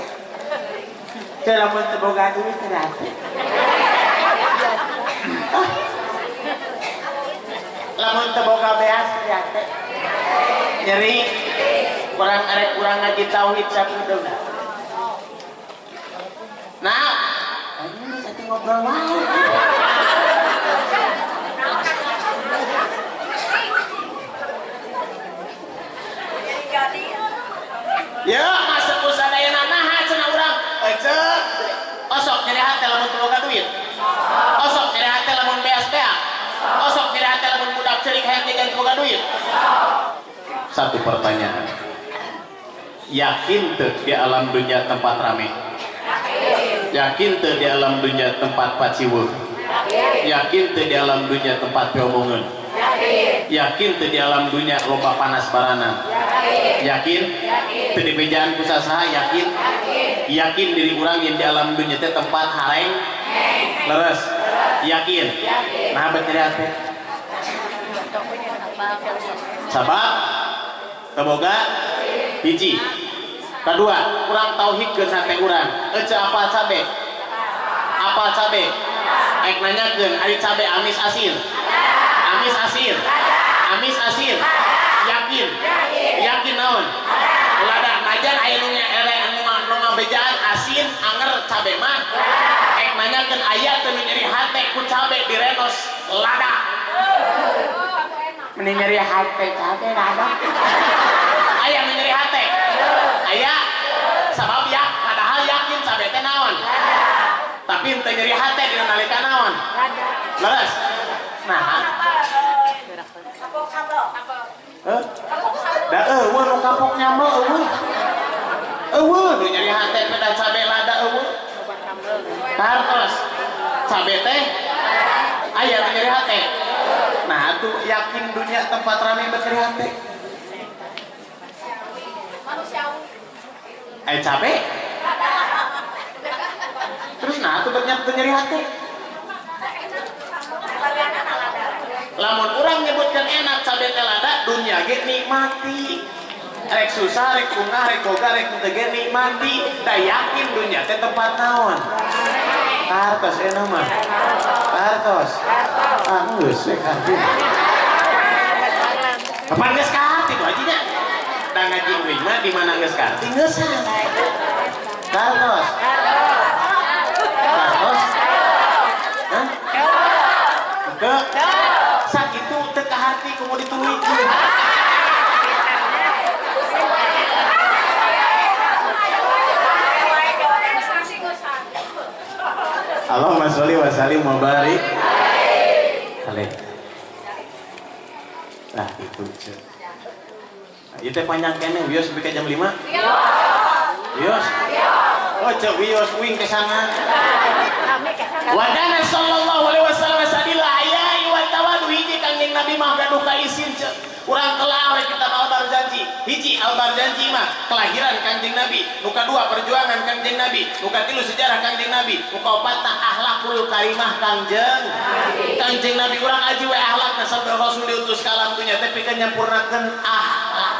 [SPEAKER 1] teu lamun teu boga duit nyeri hate lamun teu boga beas nyeri hate nyeri kurang arek kurang ngaji tauhid sakudeung. Nah ini satu ngobrol wae. Ya, masuk usadayana naha cenah urang. Ece, osok nyeri hate lamun teu boga duit. Osok nyeri hate lamun beas beak. Osok nyeri hate lamun budak ceurik hayang jajan teu boga duit. Satu pertanyaan. Yakin teu di alam dunia tempat rame? Yakin teu di alam dunia tempat paciweuh? Yakin teu di alam dunia tempat piomongeun? Yakin teu di alam dunia loba panas barana? Yakin? Teu dibejaan ku sasaha yakin? Yakin diri urang yang di alam dunia teh tempat hareng? Leres? Yakin? Nah bet nyeri hate. Sabab teu boga hiji. Kedua, kurang tauhidkeun hate urang. Ece apal cabe? Apal cabe? Ek nanyakeun ari cabe amis asin? Amis asin? Amis asin? Yakin? Yakin naon? Lada najan aya nu ngabejaan asin anger cabe mah. Ek nanyakeun aya teu nu nyeri hate ku cabe direnos lada. Mending nyeri hate cabe lada. Aya nu nyeri hate? Aya. Sabab ya padahal yakin cabe teh naon? Tapi teu nyeri hate dina nalika naon? Leres. Nah, da eueuh nu kapok nyambel eueuh. Eueuh nu nyeri hate pedah cabe lada eueuh. Kartos cabe teh aya nu nyeri hate. Nah, atuh yakin dunia tempat rame bet nyeri hate. Aya cabe? Terus nah atuh bet nyeri hate. Lamun urang nyebutkan enak cabe teh lada, dunia ge nikmati. Rek susah, rek bungah, rek boga, rek teu ge nikmati. Da yakin dunya teh tempat naon? Kartos enak mah. Kartos. Ah geus we kartu. Kapan geus karti tuh hajinya? Da ngaji uing mah di mana geus karti geus. Kartos. Kartos. Hah? Henteu. Sakitu teu kaharti kumaha dituluykeun. Allahumma sholli wa sallim wa barik alaih. Nah itu cek. Ieu teh panjang keneh wios sampai ka jam 5? Wios. Oh cek wios uing teh sangat. Wadana sallallahu alaihi wasallam sadila hayai wa tawadu hiji Kangjeng Nabi mah gaduh kaisin cek. Urang telah oleh kitab Al-Barzanji. Hiji Al-Barzanji mah kelahiran Kangjeng Nabi, nu kadua perjuangan Kangjeng Nabi, nu katilu sejarah Kangjeng Nabi, nu kaopatna akhlakul karimah Kangjeng Kangjeng Nabi. Urang aji we akhlakna sampai Rasul diutus ka alam dunya teh pikeun nyampurnakeun akhlak.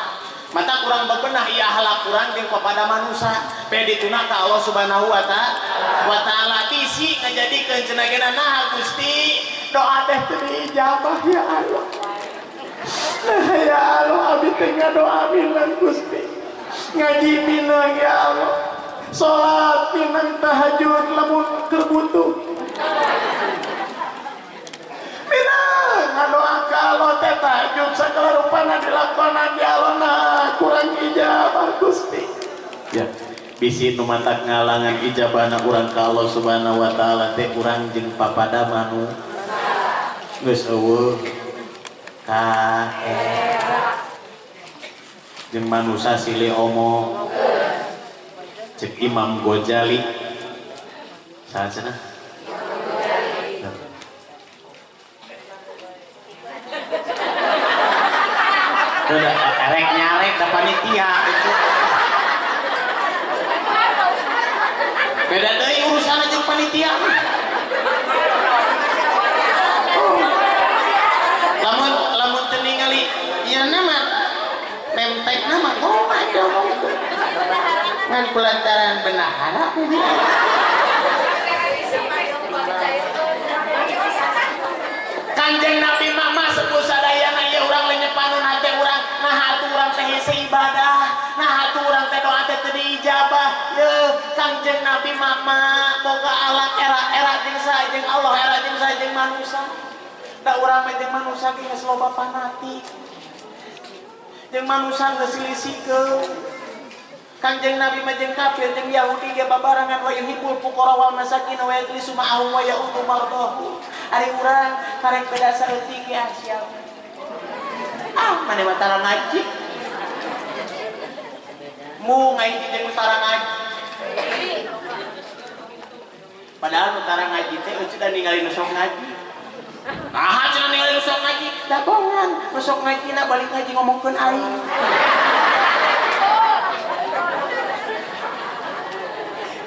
[SPEAKER 1] Mata kurang bebenah ieu akhlak urang jeung kepada manusia. Pe dituna ka Allah Subhanahu wa ta'ala bisi ngajadikeun cenah gena nah Gusti doa teh teu diijabah ya Allah. Nah ya Allah abdi teh ngadoa minang Gusti. Ngaji minang ya Allah. Salat minang tahajud lamun keur butuh. Minang ngadoa ka Allah teh tahajud sagala rupana dilakonan ya Allah nah kurang ijabah Gusti. Ya, bisi nu matak ngalangan ijabahna urang ka Allah Subhanahu wa taala teh urang jeung papada manu. Geus eueuh ka jeung manusa silih omong. Cek Imam Ghazali saha cenah? Udah erek nyarek da panitia itu. Beda deui urusan jeung panitia. Lamun lamun teu ningali ieu mah memtekna mah kumaha diomongkeun. Ngan kulantaran bendahara Kanjeng Nabi mah sepuh sadayana ieu urang lenyepanun hate urang, nah atuh urang teh hese ibadah, nah atuh urang teh doa teh teu diijabah. Yeuh Kanjeng Nabi mah boga alat era-era jeung saha jeung Allah, era jeung saha jeung manusa. Da urang mah jeung manusa ge geus loba fanatik. Jeung manusa geus silisikeun. Kanjeng Nabi mah jeung kafir jeung Yahudi ge babarengan wa yuhibbul fuqara wal masakin wa yajlisu ma'ahum wa ya'udu mardahu. Ari urang karek beda saeutik ge siap. Ah, mane mah tara ngaji. Mu ngaji jeung tara ngaji. Padahal nu tara ngaji teh eueuh da ningali nu sok ngaji. Nah, cenah ningali nu sok ngaji, da bongan, nu sok ngajina balik ngaji ngomongkeun aing.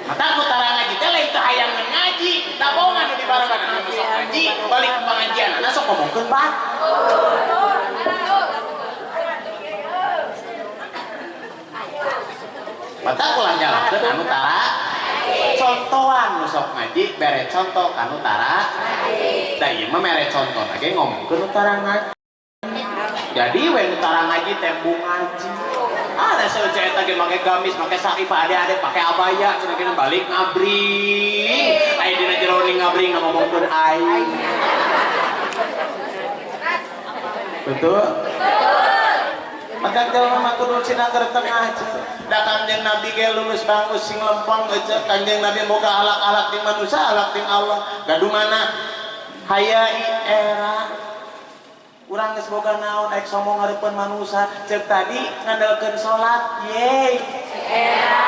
[SPEAKER 1] Mata ku tara ngaji teh lain teu hayang ngaji, da bongan nu dibarengan nu sok ngaji, balik ke pengajianana sok ngomongkeun batur. Mata ulah nyalahkeun anu tara contohan nu sok ngaji, bere contoh ka nu tara. Da ieu mah mere contoh ge ngomongkeun nu tara ngaji. Jadi we nu tara ngaji teh embung ngaji. Ah, da seueur eta ge make gamis, make saripah ade-ade pake abaya, cenah ge balik ngabring. Aya dina jero ngabring ngomongkeun aing. Betul? Maka jelema mah kudu cina tengah aja. Da Kangjeng Nabi ge lulus bangus sing lempeng aja. Kangjeng Nabi boga alak-alak ting manusia, alak ting Allah. Gaduh mana? Hayai era. Urang geus boga naon ek sombong ngareupeun manusa. Ceuk tadi ngandalkeun salat, yeay. Era.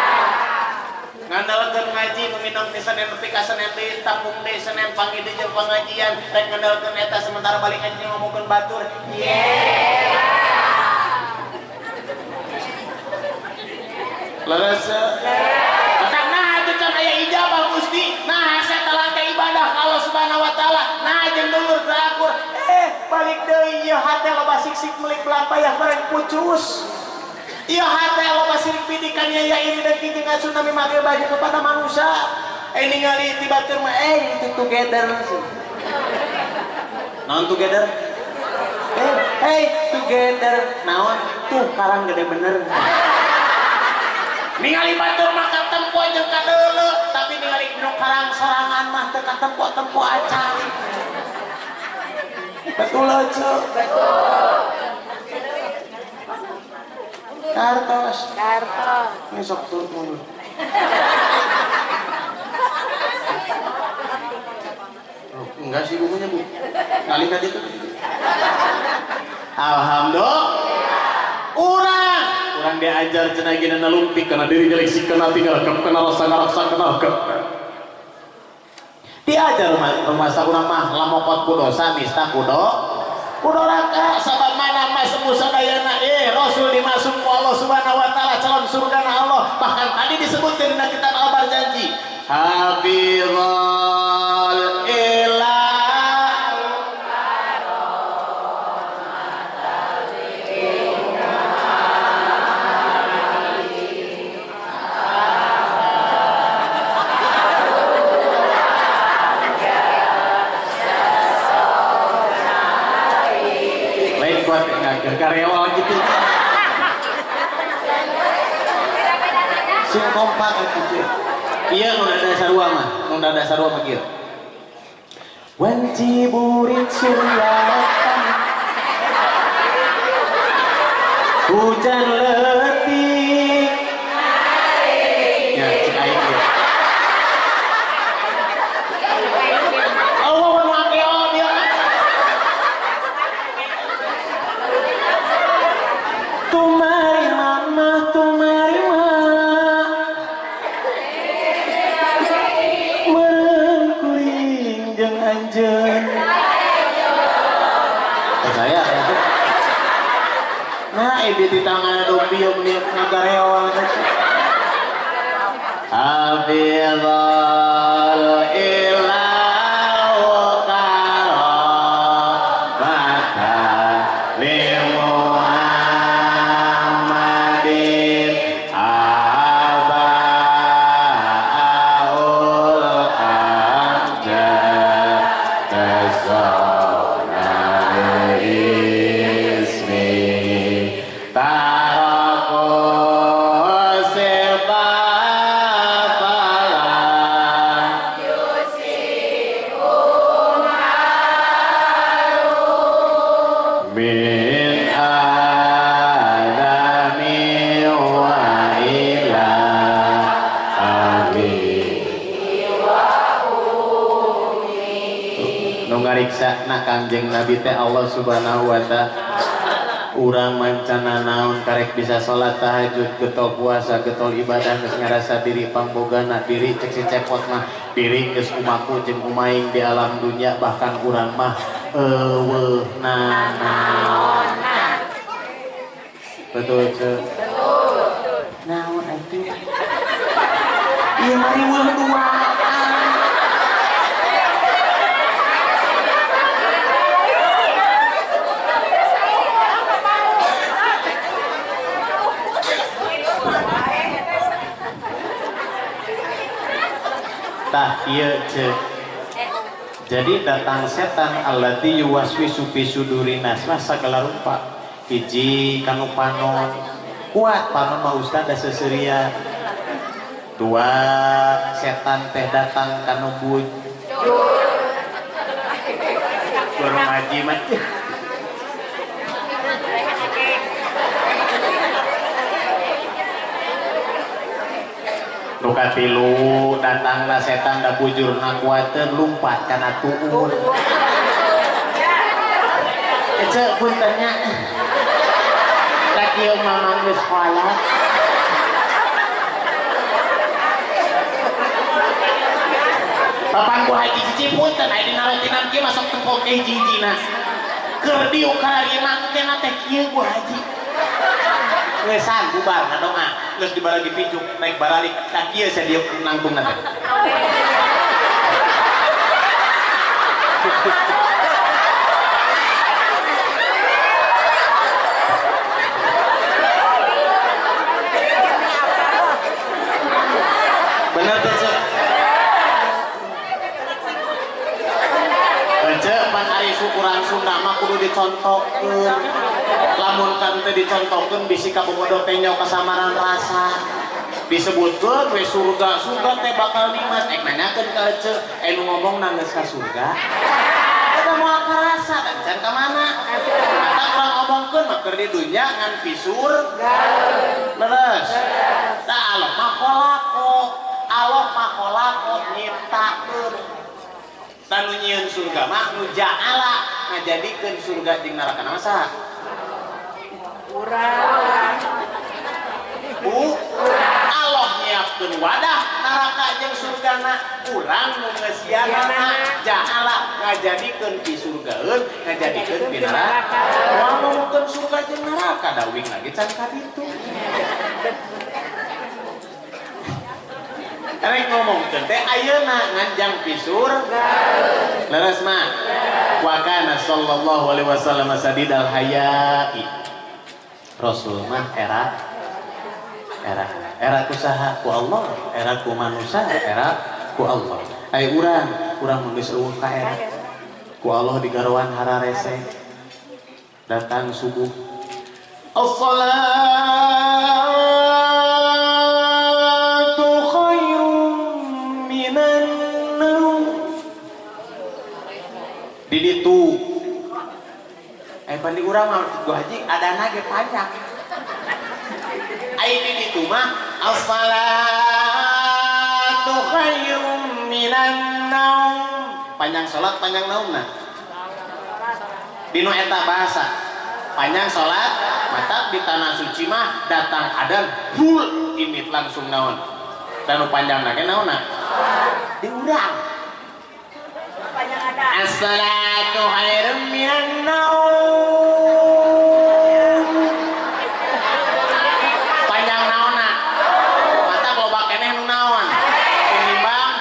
[SPEAKER 1] Ngandalkeun ngaji nu minang ti Senin nepi ka Senin deui, tapung deui Senin panggih deui jeung pengajian, rek ngandalkeun eta sementara balik ngaji ngomongkeun batur. Yeay. Leres. Maka nah itu can aya ijabah Gusti. Nah saya telah ke ibadah ka Allah Subhanahu wa taala. Nah jeung dulur teu akur. Balik deui ieu hate loba sik-sik melik belang payah bareng pucus. Iya hate loba sirik pidikan ya iri dan kijing asun nami make baju kepada manusia. Ningali ti batur mah itu together. Naon together? Hey together. Naon? Tuh karang gede bener. Ningali batur mah katempo jeung kadeuleu, tapi ningali nu karang sorangan mah teu katempo-tempo acan. Betul aja. Betul. Kartos.
[SPEAKER 3] Kartos.
[SPEAKER 1] Ini sok turut mundur. Oh, enggak sih bukunya bu. Kali tadi tuh. Alhamdulillah. Urang diajar cenah gina nalumpik kana diri nyeleksi kana tinggal rekep kana rasa ngaraksa kana rekep. Diajar rumah urang mah lamokot ku dosa nista ku doraka sabab mana mas musadayana Rasul dimasuk ku Allah Subhanahu wa taala calon surga na Allah bahkan tadi disebutkan dina kitab Al-Barjanji hafizal ilah karyawan gitu sing kompak atuh iya nu rada sarua mah nu rada sarua mah kieu wanci burit surya hujan letik ya cek aing ieu Allah nu akeon ieu tumari mama tumari ma meureun kuring jeung anjeun saya nah ieu di tangan dompio meni ngagareol hafizal ilahu karamata limuhammadin abaul amjad tasawna ismi taraku sebabala min adami wa ila abi nu ngariksa na Kangjeng Nabi teh Allah Subhanahu wa taala urang mancana naon karek bisa salat tahajud getol puasa getol ibadah geus ngarasa diri pangbogana diri cek si cepot mah diri geus umaku jeung umaing di alam dunia bahkan urang mah eueuh nanaona betul ce
[SPEAKER 3] betul
[SPEAKER 1] naon atuh ieu mah riweuh duaan. Tah ieu ce. Jadi datang setan allati yuwaswisu fi sudurinas mah sagala rupa. Hiji kanu panon kuat panon mah ustaz da seuseurian. Dua setan teh datang kanu bujur. Baru ngaji mah. Nu katilu datangna setan da bujurna kuateun lumpat kana tuur. Ece punten nya. Da kieu mamang geus kolot. Papan ku haji cici punten aya dina rotinan kieu masuk tempo ke hiji-hijina. Keur diuk kararieu mangkena teh kieu ku haji. Ngesan bubar ngadonga geus dibaragi pincuk naik baralik tah kieu sia dieu nangtungna teh. Urang Sunda mah kudu dicontohkeun. Lamun kan teu dicontohkeun bisi kabogoh teh nyaho kasamaran rasa. Disebutkeun we surga, surga teh bakal nikmat. Ek nanyakeun ka eceu, nu ngomongna geus ka surga. Eta moal karasa dan can ka mana? Mata urang omongkeun mah keur di dunya ngan pisur. Leres. Tah Allah mah kholaqo. Allah mah kholaqo nyiptakeun. Tah nu nyieun surga mah nu ja'ala ngajadikeun surga jeung neraka mah saha?
[SPEAKER 3] Urang.
[SPEAKER 1] Bu, Allah nyiapkeun wadah neraka jeung surgana, urang nu ngeusianana ja'ala ngajadikeun pi surgaeun, ngajadikeun pi neraka. Moal ngomongkeun surga jeung neraka dawing lagi can ka ditu. Rek ngomongkeun teh ayeuna nganjang pi surga. Leres mah. Wa kana sallallahu alaihi wasallam sadidal haya'i. Rasul mah era era era ku saha ku Allah, era ku manusia, era ku Allah. Ai urang, urang mah geus eueuh ka era. Ku Allah digaroan hararese. Datang subuh. As-salatu khairum minan naum. Di ditu. Pan di urang mah gua haji adana ge panjang. Ai di ditu mah as-salatu khairum minan naum. Panjang salat panjang naumna. Dinu eta bahasa. Panjang salat mata di tanah suci mah datang adan full ini langsung naon. Dan nu panjangna ge naonna? Di urang. As-salatu khairum minan naum. Panjang naonna? Mata loba keneh nu naon? Tinimbang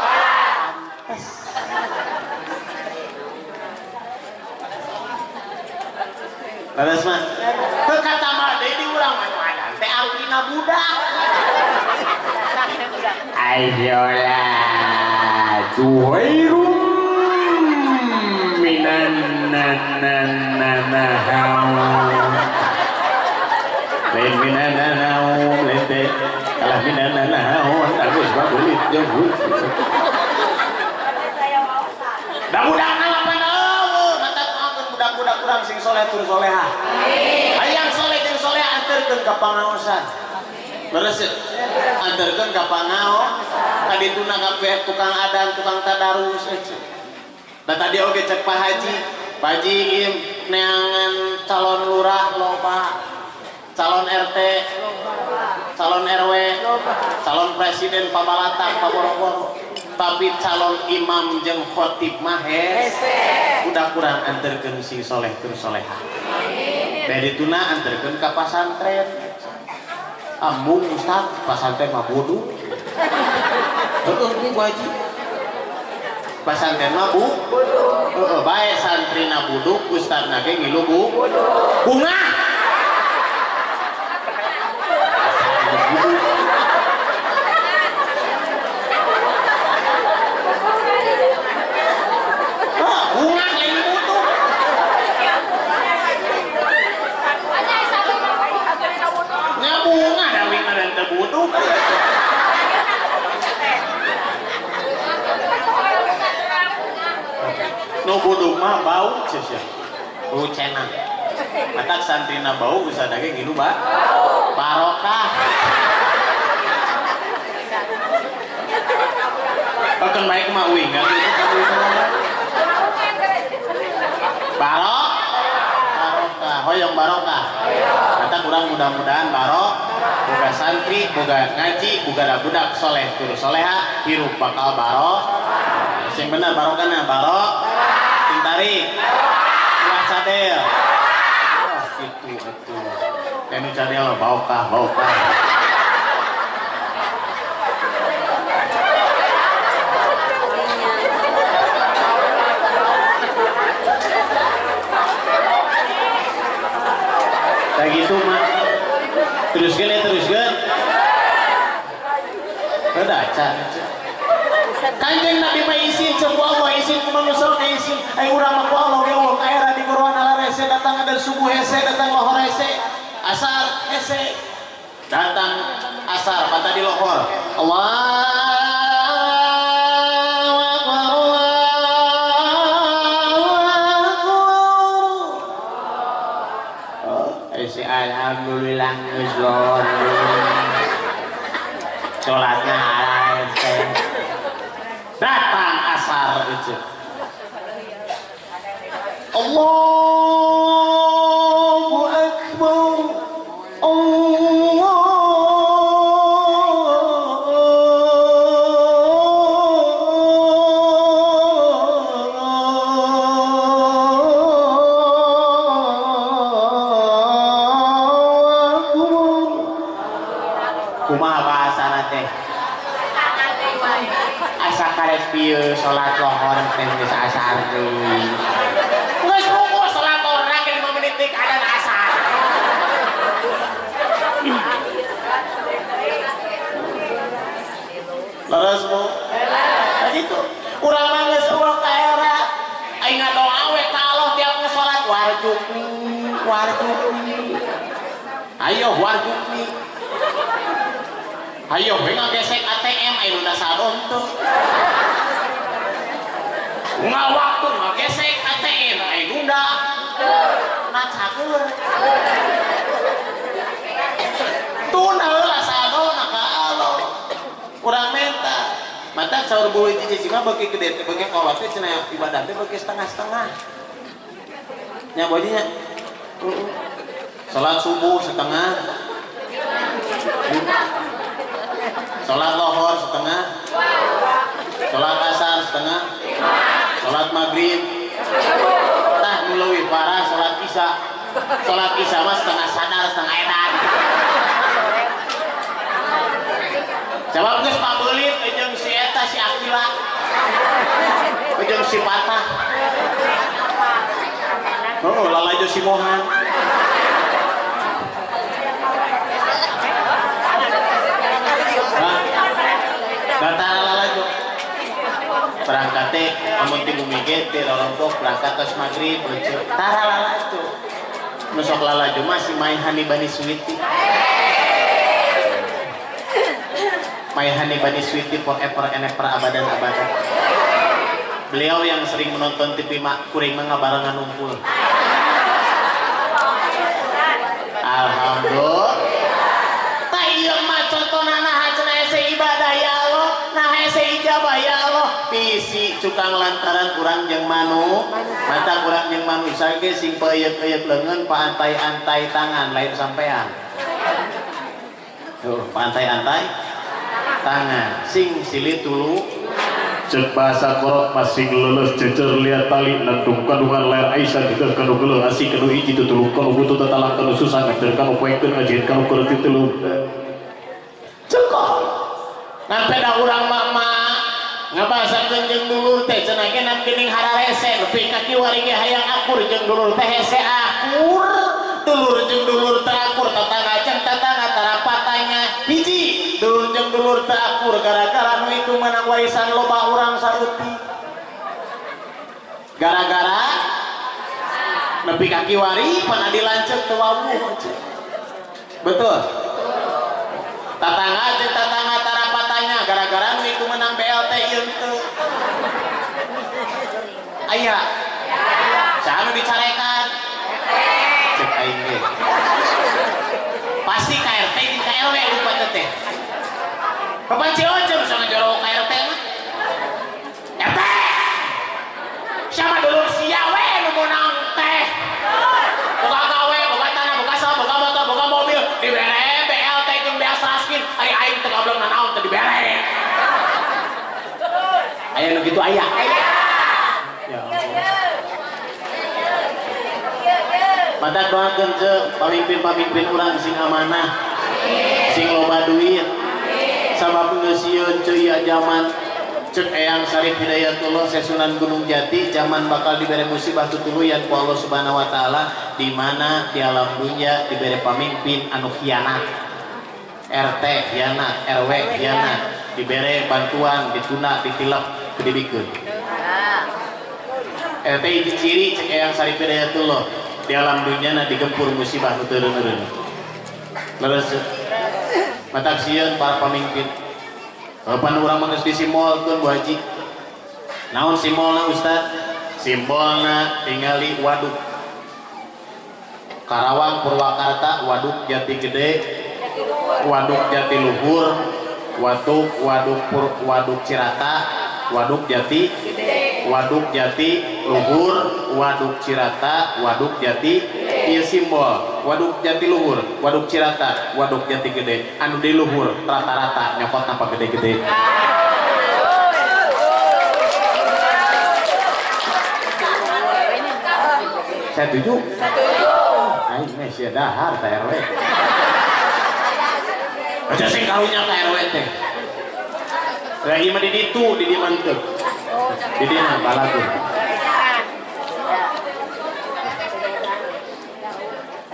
[SPEAKER 1] pantes. Leres mah. Teu katambah deui di urang mah nu adan teh artina budak.
[SPEAKER 2] As-salatu khairum minan naum. Lain minan naum, lain teh kalah minan naon, agus mah bulit jeung Da budak nalapan eueuh, mata kumakeun budak-budak urang sing soleh tur solehah. Hayang soleh jeung soleh anterkeun ka pangaosan. Leres ya? Anterkeun ka pangaos, kadituna ka tukang adan, tukang tadarus eueuh. Da tadi oge cek Pak Haji, Pak Haji ieu neangan calon lurah loba, calon RT, calon RW, calon presiden pabalatak paboro-boro. Tapi calon imam jeung khotib mah hese. Udah kurang anterkeun sing soleh tur solehah. Dari dituna anterkeun ka pasantren. Ambung ustaz, pasantren mah bodoh. Heueuh Bu Haji. Pasantren mah bu bodoh. Heeh, bae santrina buduk, ustadna ge ngilu bu bodoh. Bungah. Bungah lain butuh. Nya bungah da wing mah teu butuh. Nu buduk mah bau sia. Bau cenang. Matak santrina bau ustadna ge ngilu ba. Barokah. Bahkan baik mah uing enggak gitu ka Barok, barokah, hoyong barokah. Kata kurang mudah-mudahan barok, boga santri, boga ngaji, boga budak soleh tur soleha, hirup bakal barok. Sing bener barokahna barok, sing tarik, ulah cadel. Wah gitu atuh. Anu cadel barokah, barokah. Kayak gitu mah. Teruskan ya, teruskan. Udah acan.
[SPEAKER 1] Kanjeng Nabi mah isin ceuk Allah, isin ku manusia mah isin. Ai urang mah ku Allah ge eueuh ka era di goroan ala rese datang ada subuh hese datang lohor hese asar hese datang asar patah di lohor. Allahu akbar, Allahu akbar. Oh, hese alhamdulillah geus lohor. Salatna hese. Datang asar itu. Allahu akbar. Allahu akbar. Kumaha bahasana teh? Asa karet pieu salat lohor teh geus asar deui. Geus rukuh salat lohor ge 5 menit deui keadaan asar. Leres Bu? Nah gitu. Urang mah geus eueuh ka era. Aing ngadoa we ka Allah tiap geus salat warjukni, warjukni. Ayo warjukni. Ayo we ngagesek ATM aya nu saldo teu. Nggak waktu ngagesek ATM aya nunda. Nah cagur. Tuna heula saldona ka Allah. Urang menta. Mata saur beueuh cicing mah beuki gede teh beuki kolot teh cenah ibadah teh beuki setengah-setengah. Nya bojinya. Salat subuh setengah. Salat lohor setengah. Salat asar setengah. Salat maghrib. Tah nu leuwih parah salat isya. Salat isya mah setengah sadar setengah edan. Sebab geus pabeulit jeung si eta si Akila. Jeung si Patah. Oh, lalajo si Mohan. Datang lalajo. Berangkat teh amun ti bumi ge ti rorompok berangkat tos magrib beuceuk. Tara lalajo. Nu sok lalajo mah si Mai Hani Bani Suwiti. Mai Hani Bani Suwiti forever and ever abadan abadan. Beliau yang sering menonton TV mak kuring mah ngabarengan ngumpul. Alhamdulillah. Tah ieu mah contohna naha cenah hese ibadah ya Allah, nah hese ijabah ya Allah. Pisi cukang lantaran kurang jeung manu, mata kurang jeung manusia ge sing peuyeuk-euyeuk leungeun paantai-antai tangan lain sampean. Tuh, paantai-antai tangan sing silih tulu.
[SPEAKER 2] Cek bahasa korot masing lulus jejer liat tali nendung kandungan layar Aisyah juga kanu geuleuh asih kanu hiji tutulung kanu butuh tatalang kanu susah ngajer kanu poekeun ngajit kanu kerti telu.
[SPEAKER 1] Cekok ngan peda urang mama ngabahasakeun jeung dulur teh cenah ge nam geuning hararese nepi ka kiwari ge hayang akur jeung dulur teh hese akur dulur jeung dulur teh akur tetangga jeung tetangga tarapatanya hiji dulur jeung dulur teh akur gara-gara nu itu menang warisan loba urang saeutik gara-gara nepi ka kiwari pan dilanceuk teu wawuh. Betul. Tatangga jeung tatangga tarapatanya gara-gara nu itu menang BLT ieu teu aya saha nu dicarekan cek aing ge pasti KRT jeung KRW lupa teh. Kapan Ciocem sama jero KRT mah? RT! Siapa dulur sia we nu meunang teh? Boga gawe, boga tanah, boga sawah, boga motor, boga mobil, dibere BLT jeung beas raskin, ari aing teu goblok nanaon teu dibere. Aya nu kitu aya. Ya Allah. Matak doakeun ce pamimpin-pamimpin urang sing amanah, sing loba duit. Sabab geus sieun ceu ieu zaman cek Eyang Syarif Hidayatullah Sesunan Gunung Jati zaman bakal dibere musibah tutuluyan ku Allah Subhanahu wa taala di mana di alam dunia dibere pamimpin anu khianat. RT khianat, RW khianat, Dibere bantuan, dituna, ditilep, kedibikeun. Eta teh hiji ciri cek Eyang Syarif Hidayatullah di alam dunya na digempur musibah nu teu reuneureun. Leres matak sieun para pamimpin. Kapan urang mah geus disimbolkeun Bu Haji? Naon simbolna Ustaz? Simbolna tingali waduk. Karawang Purwakarta Waduk Jati Gede, Waduk Jati Luhur, Waduk Cirata, Waduk Jati Gede, Waduk Jati Luhur, Waduk Cirata, Waduk Jati Gede. Ieu simbol Waduk Jati Luhur, Waduk Cirata, Waduk Jati Gede. Anu di luhur rata-rata nyokot napa gede-gede. Saya setuju. Aing mah sia dahar ka RW. Aja sing karunya ka RW teh. Lah ieu mah di ditu, di dieu mah henteu. Di dieu mah balagur.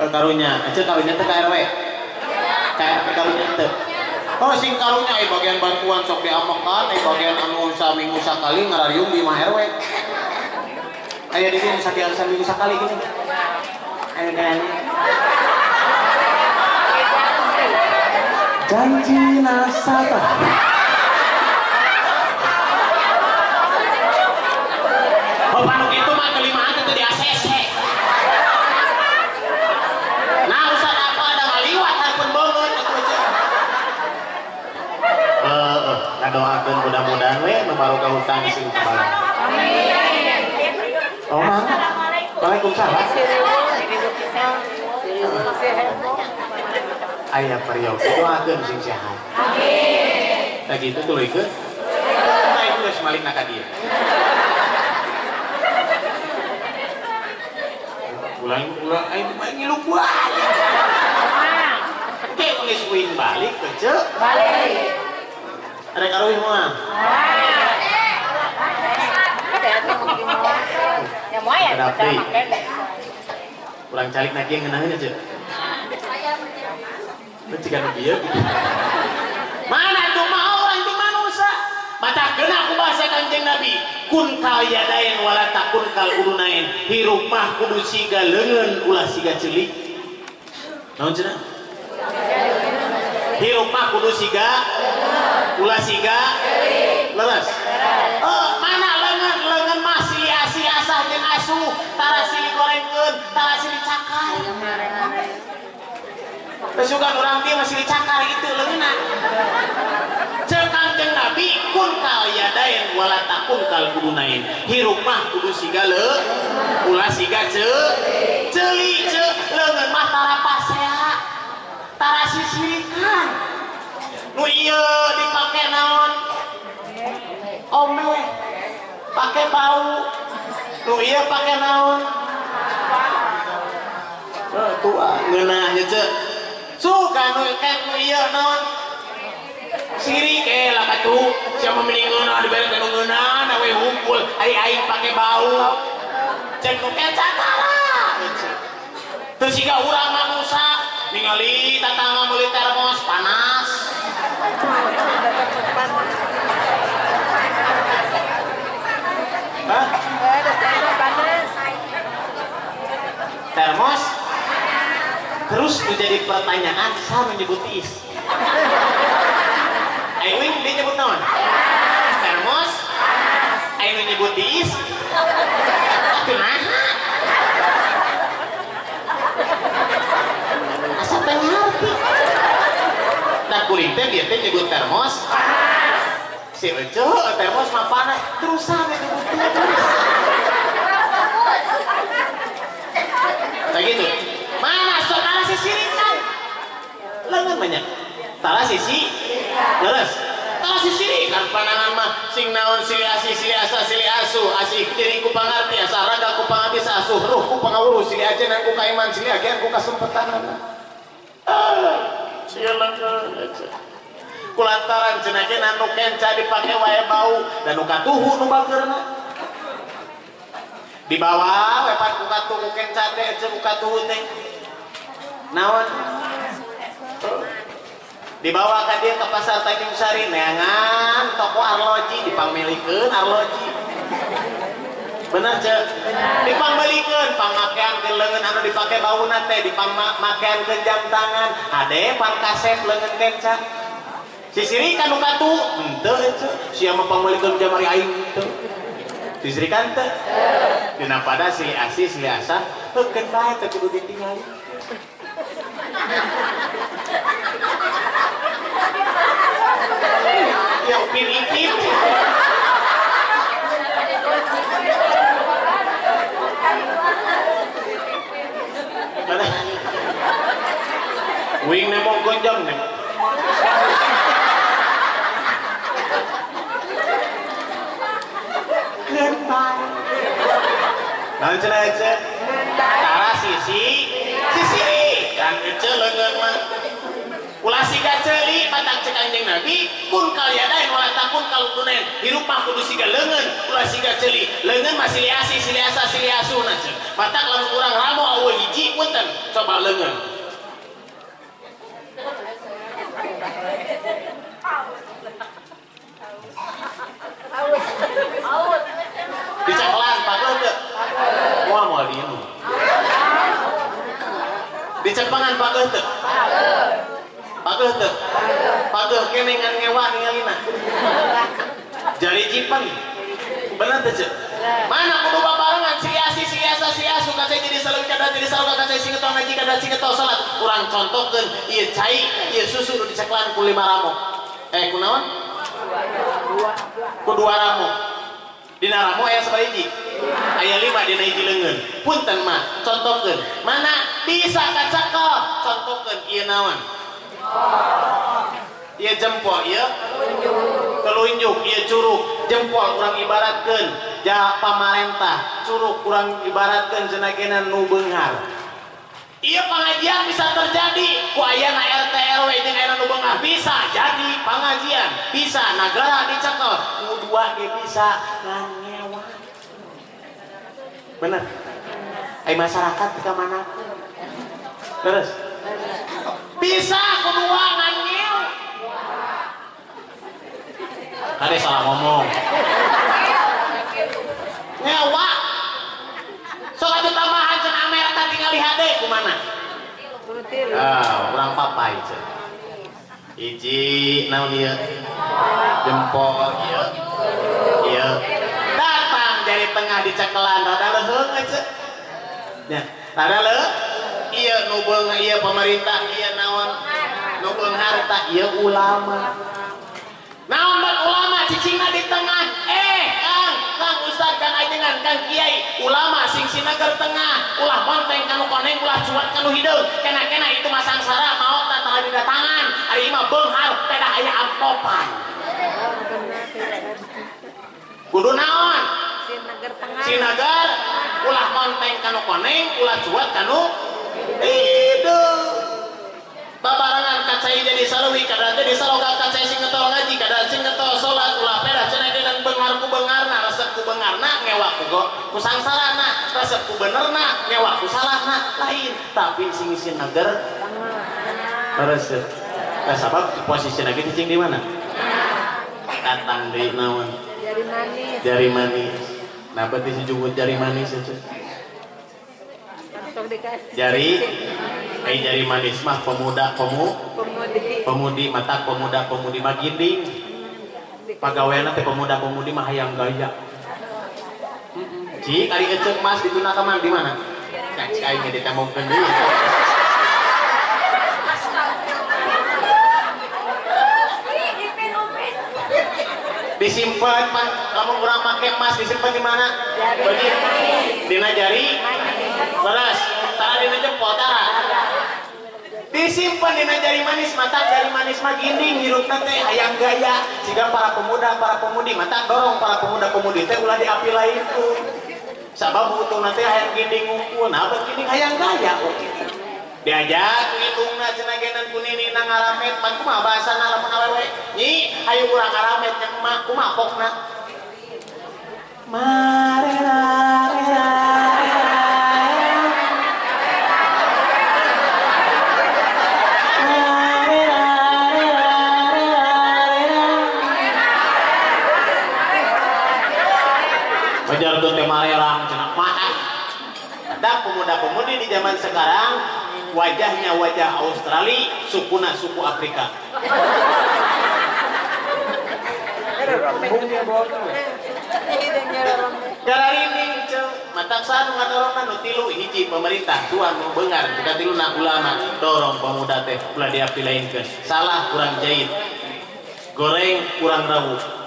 [SPEAKER 1] Karunya, aja karunya teh ka RW. Ka RW karunya teh. Oh sing karunya ai bagian bantuan sok diamekan, ai bagian anu saminggu sakali ngarariung di imah RW. Aya di dieu saminggu sakali gini. Ayo dan janji nasabah. Oh panu kitu mah kelimaan teh di ACC. Nah urusan apa ada ngaliwat harpun beungeut atuh aja. Heeh, ngadoakeun mudah-mudahan we nu barokah hutang sing kebalan. Amin. Oh mangga. Waalaikumsalam. Aya peryogi doakeun sing sehat. Amin. Tah kitu tuluykeun. Tah itu geus malikna ka dieu. Ulang aing mah ngilu wae. Ke geus uing balik ke ceu.
[SPEAKER 3] Balik.
[SPEAKER 1] Rek aruih moal. Urang calik na kieu ngeunaheun ceu. Jika nu bieu mana tuh mah orang ti manusia matakeun aku bahasa Kanjeng Nabi kun kal yadain wala takun kal udunain hirup mah kudu siga leungeun ulah siga ceuli naon cenah hirup mah kudu siga ulah siga leres mana leungeun leungeun mah silih asih asah jeung asuh tara silih gorengkeun tara silih cakar. Kesukaan orang dia masih dicakar itu leungeunna. Ceuk Kanjeng Nabi kun kal yadain wala takun kal kudunain. Hirup mah kudu siga ulah siga ceuli ceu leungeun mah tara pasea. Tara sisirikan. Nu ieu dipake naon? Ome. Pake bau. Nu ieu pake naon? Tua ngeunah nya ceu. Suka nu kan nu ieu naon sirik lah katuh siapa mending ngeunah dibere teh nu ngeunah we hungkul ari aing pake bau cek nu kenca tara teu siga urang manusa ningali tatangga meuli termos panas. Hah? Termos terus menjadi pertanyaan, saya menyebut tiis. Ayo dia nyebut naon? Termos. Ayo menyebut tiis. Atuh naha? Asa teu ngarti. Nah kuring teh dia teh nyebut termos. Si Ece termos mah panas, terusan nyebut tiis. Nah gitu. Mana saudara sisirikan? Lengan banyak. Tara sisi, leres. Tara sisirikan panangan mah sing naon silih asih silih asa silih asuh asih diri ku pangarti asa raga ku pangabis asuh ruh ku pangawuruh silih ajenan ku kaiman silih agean ku kasempetanana. Sia lengan aja. Kulantaran cenah ge nu kenca dipake wae bau dan nu katuhu nu bageurna. Di bawah we pan ku katuhu kenca teh ece ku katuhu teh. Naon? Dibawa ka dia ke pasar Tanjung Sari neangan toko arloji dipangmelikeun arloji. Bener cek? Dipangmelikeun pangmakean ke leungeun anu dipake bauna teh dipangmakean ke jam tangan hade pangkasep leungeun kenca. Sisirikan nu katu henteu cek sia mah pangmelikeun jamari aing henteu. Sisirikan teu? Dina pada silih asih silih asah heukeun bae teh kudu ditingali. Ya upin ipin. Wing nemong gonjang nih. Keun bae. Naon cenah ece? Tara sisi sisiri kan ece leungeun mah. Ulah siga ceuli patang cek Kanjeng Nabi kun kalyadain wala takun kaludunen. Hirup mah kudu siga leungeun ulah siga ceuli. Leungeun mah silih asih silih asah silih asuhna ceuk. Matak lamun urang ramo eueuh hiji punten coba leungeun. Dicekelan pageuh teu? Moal moal dieu. Dicepengan pageuh teu? Pageuh teu? Pageuh keneh ngan ngewa ningalina. Jari jipen. Bener teu ceuk? Mana kudu babarengan silih asih silih asah silih asuh kacai jadi saleuwi kada jadi saloka kacai sing ngetol ngaji kada sing ngetol salat. Urang contohkeun ieu cai ieu susu nu dicekelan ku 5 ramo. Kunaon? Ku 2 ramo. Dina ramo aya sabaraha hiji? Aya 5 dina hiji leungeun. Punten mah contohkeun. Mana bisa kacakel contohkeun ieu naon? Ieu jempol ieu telunjuk ieu curug. Jempol urang ibaratkeun ja pamarentah, curug urang ibaratkeun cenah nu beunghar. Ieu pengajian bisa terjadi ku ayana RT RW jeung ayana nu beunghar bisa jadi pengajian, bisa nagara dicekel ku dua ge bisa ngan ngewa. Bener. Ai masyarakat ka mana? Terus. Bisa ku dua ngan ngewa. Kade salah ngomong. Ngewa. Sok atuh tambahan cenah Amerika tingali hade kumana? Ah, urang papai cenah. Hiji naon ieu? Jempol ieu. Ieu. Datang dari tengah dicekelan rada leuheung cenah. Nya, rada leuheung. Ieu nu beunghar ieu pemerintah ieu naon? Nu beunghar ta ieu ulama. Naon bak ulama cicingna di tengah. Kang, Kang Ustad, Kang Ajengan, Kang Kiai, ulama sing sinager tengah, ulah bonteng kanu koneng, ulah cuat kanu hideung. Kena-kena itu mah sangsara maot tara didatangan. Ari mah beunghar pedah aya ampopan. Kudu naon?
[SPEAKER 3] Sinager tengah.
[SPEAKER 1] Sinager ulah bonteng kanu koneng, ulah cuat kanu hideung. Babarengan kacai jadi saleuwi kadang jadi saloka kacai sing ngetol ngaji kadang sing ngetol salat ulah pedah cenah deunang beunghar ku beungharna resep ku beungharna ngewa ku go ku sangsarana resep ku benerna ngewa ku salahna lain tapi sing sinager terus nah sabab posisi lagi cicing di mana datang deui naon
[SPEAKER 3] jari manis
[SPEAKER 1] jari manis nah berarti si junggut jari manis itu jari ai jari manis mah pemuda pemudi mata pemuda pemudi mah ginding pagaweana teh pemuda pemudi mah hayang gaya cik ari eceuk mas dituna ka di mana cik aing ge ditembongkeun deui disimpan pan lamun urang make emas disimpan di mana bagi dina jari beres tara dina jempol tara disimpan dina jari manis mata jari manis mah ginding hirupna teh hayang gaya siga para pemuda para pemudi mata dorong para pemuda pemudi teh ulah diapi lain ku sabab hutungna teh hayang ginding ngumpul nah abet ginding hayang gaya diajak ku indungna cenah genan ku ninina ngaramet pan kumaha bahasana lamun awewe nyi hayu urang ngaramet nya kumaha kumaha pokna marera rera rera. Mata pemuda-pemudi di zaman sekarang wajahnya wajah Australia, sukuna suku Afrika. Gararining ceu, matak saha nu ngadorongna nu tilu hiji pemerintah, dua nu beungar, katiluna ulama, dorong pemuda teh ulah diapilainkeun. Salah kurang jahit, goreng kurang rawuh.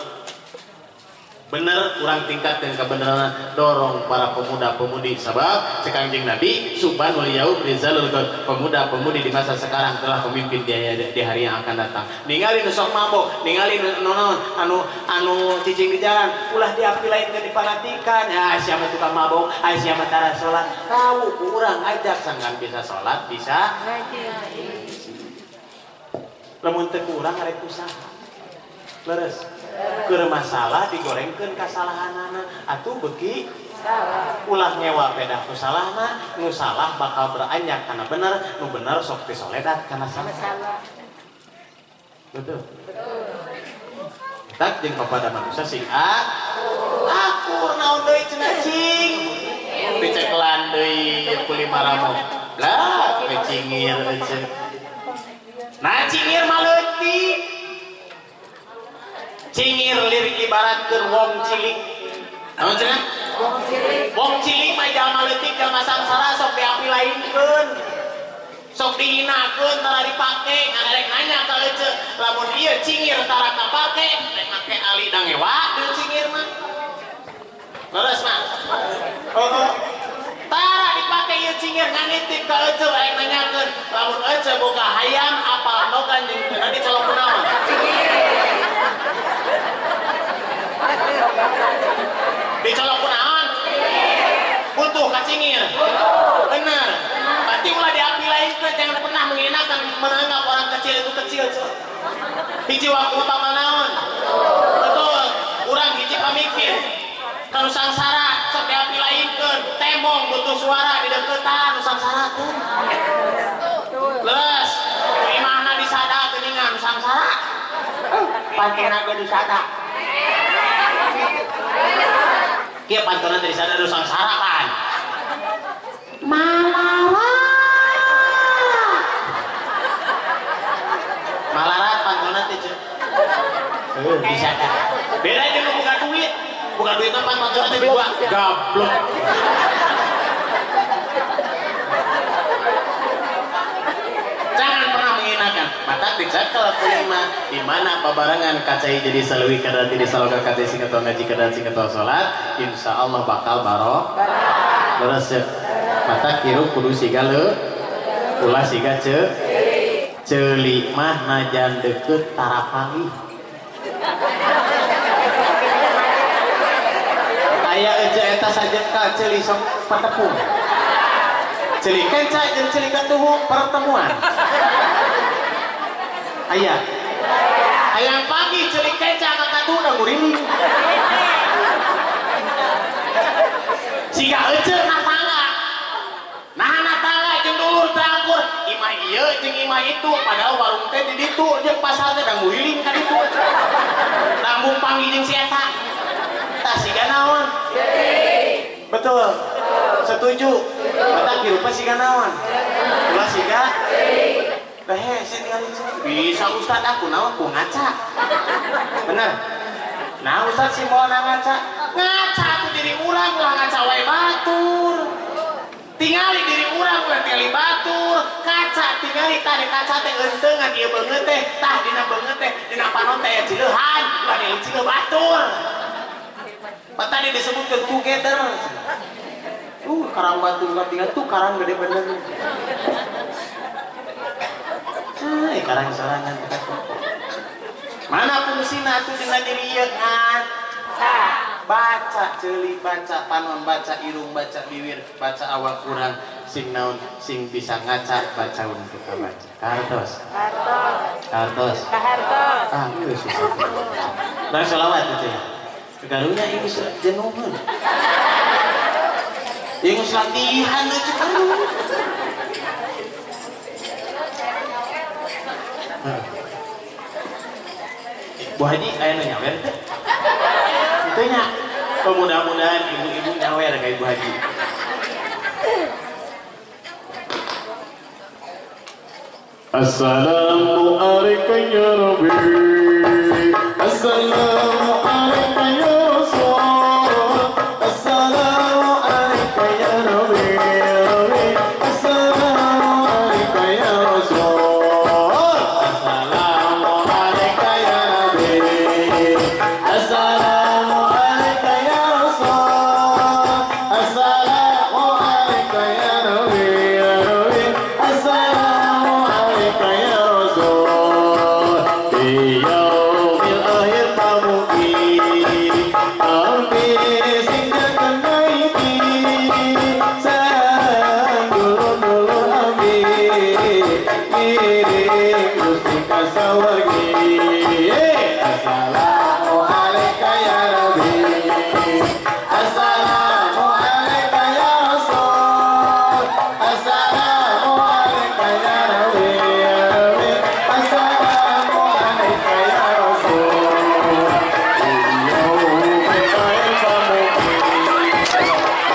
[SPEAKER 1] Bener kurang tingkatkan kebenaran, dorong para pemuda-pemudi sebab cek Kangjeng Nabi subhanul yaum rizalul qad, pemuda-pemudi di masa sekarang telah pemimpin di hari yang akan datang. Ningali nu sok mabok, ningali nu naon anu cicing di jalan, ulah diapilainkeun difanatikan. Ya siapa tukang mabok, ah siapa tara salat, tahu kurang ajak sangkan bisa salat, bisa
[SPEAKER 3] ngaji.
[SPEAKER 1] Lamun teu kurang arek usaha. Leres. Keur masalah digorengkeun kasalahanana atuh beuki
[SPEAKER 3] salah.
[SPEAKER 1] Ulah ngewa pedah ku salahna, nu salah bakal beranjak kana bener, nu bener sok tisoledat kana salah. Betul. Tak jeung papada manusia sing akur naon deui cenah cing. Dicekelan deui ku lima ramo. Lah cingir euceuk. Nah cingir mah leutik. Cingir lirik ibarat keur wong cilik. Naon cenah?
[SPEAKER 3] Wong cilik.
[SPEAKER 1] Wong cilik mah jalma leutik jalma sangsara sok diapilainkeun. Sok dihinakeun tara dipake, ngan arek nanya ka eceu, lamun ieu cingir tara kapake, rek make ali dangewa deui cingir mah. Leres mah. Oh. Tara dipake ieu cingir ngan nitip ka eceu arek nanyakeun, lamun eceu boga hayam apal nogan jeung teu dicolok kunaon? Dicolok kunaon? Butuh ka cingir. Bener. Berarti ulah diapilainkeun, jangan pernah menghinakan, menganggap orang kecil itu kecil. Hiji waktu bakal naon? Betul. Urang hiji pamikir. Kanu sangsara sok diapilainkeun, tembong butuh suara di deukeutan nu sangsara teh. Leres. Nu imahna disada geuningan nu sangsara. Pantona ge disada. Kieu pantona teh disada nu sangsara kan. Malara. Malara pantona teh ceu. Heuh disada. Beda jeung nu boga duit. Bukan duit mah pantona teh dua. Gablok. Jangan pernah menghinakan. Mata dicekel kulima di mana babarengan kacai jadi saleuwi kada jadi saloka kacai sing ketua ngaji kada sing ketua salat, insyaallah bakal barokah. Leres ya. Mata kiru kudu siga leu ulah siga ceuli mah najan deukeut tara panggih. Aya ece eta sajeka ceuli sok patepung. Ceuli kenca jeung ceuli katuhu pertemuan. Aya. Hayang pagi ceuli kenca ka katuhu da guriling. Siga ece na tangga. Nah na tangga jeung dulur teh akur. Imah ieu jeung imah itu padahal warung teh di ditu jeung pasar teh da nguriling ka ditu. Nambung panggih jeung si eta. Tah siga naon? Betul. Setuju. Mata kirupa siga naon? Ulah siga. Teh hese ningali bisa ustad aku naon ku ngaca. Bener. Nah ustad si moal ngaca. Ngaca tuh diri urang ulah ngaca wae batur. Tingali diri urang ulah tingali batur. Kaca tingali tah di kaca teh eunteungan ieu beungeut teh, tah dina beungeut teh, dina panon teh cileuhan, ulah ningali cileuh batur. Pak tadi disebutkan together. Karang batu nggak tinggal tuh karang gede bener. Karang sorangan. Mana fungsina tuh dina diri ieu ngaca. Baca ceuli, baca panon, baca irung, baca bibir, baca awak urang sing naon sing bisa ngaca baca untuk baca. Kartos.
[SPEAKER 3] Kartos.
[SPEAKER 1] Kartos.
[SPEAKER 3] Kartos.
[SPEAKER 1] Ah, geus susah. Bang selawat itu ya. Karunya ini jenuhun. Ini latihan aja karu. Bu Haji aya nu nyawer teh? Teu nya. Mudah-mudahan ibu-ibu nyawer ka Ibu Haji.
[SPEAKER 2] Assalamu alayka ya Rabbi.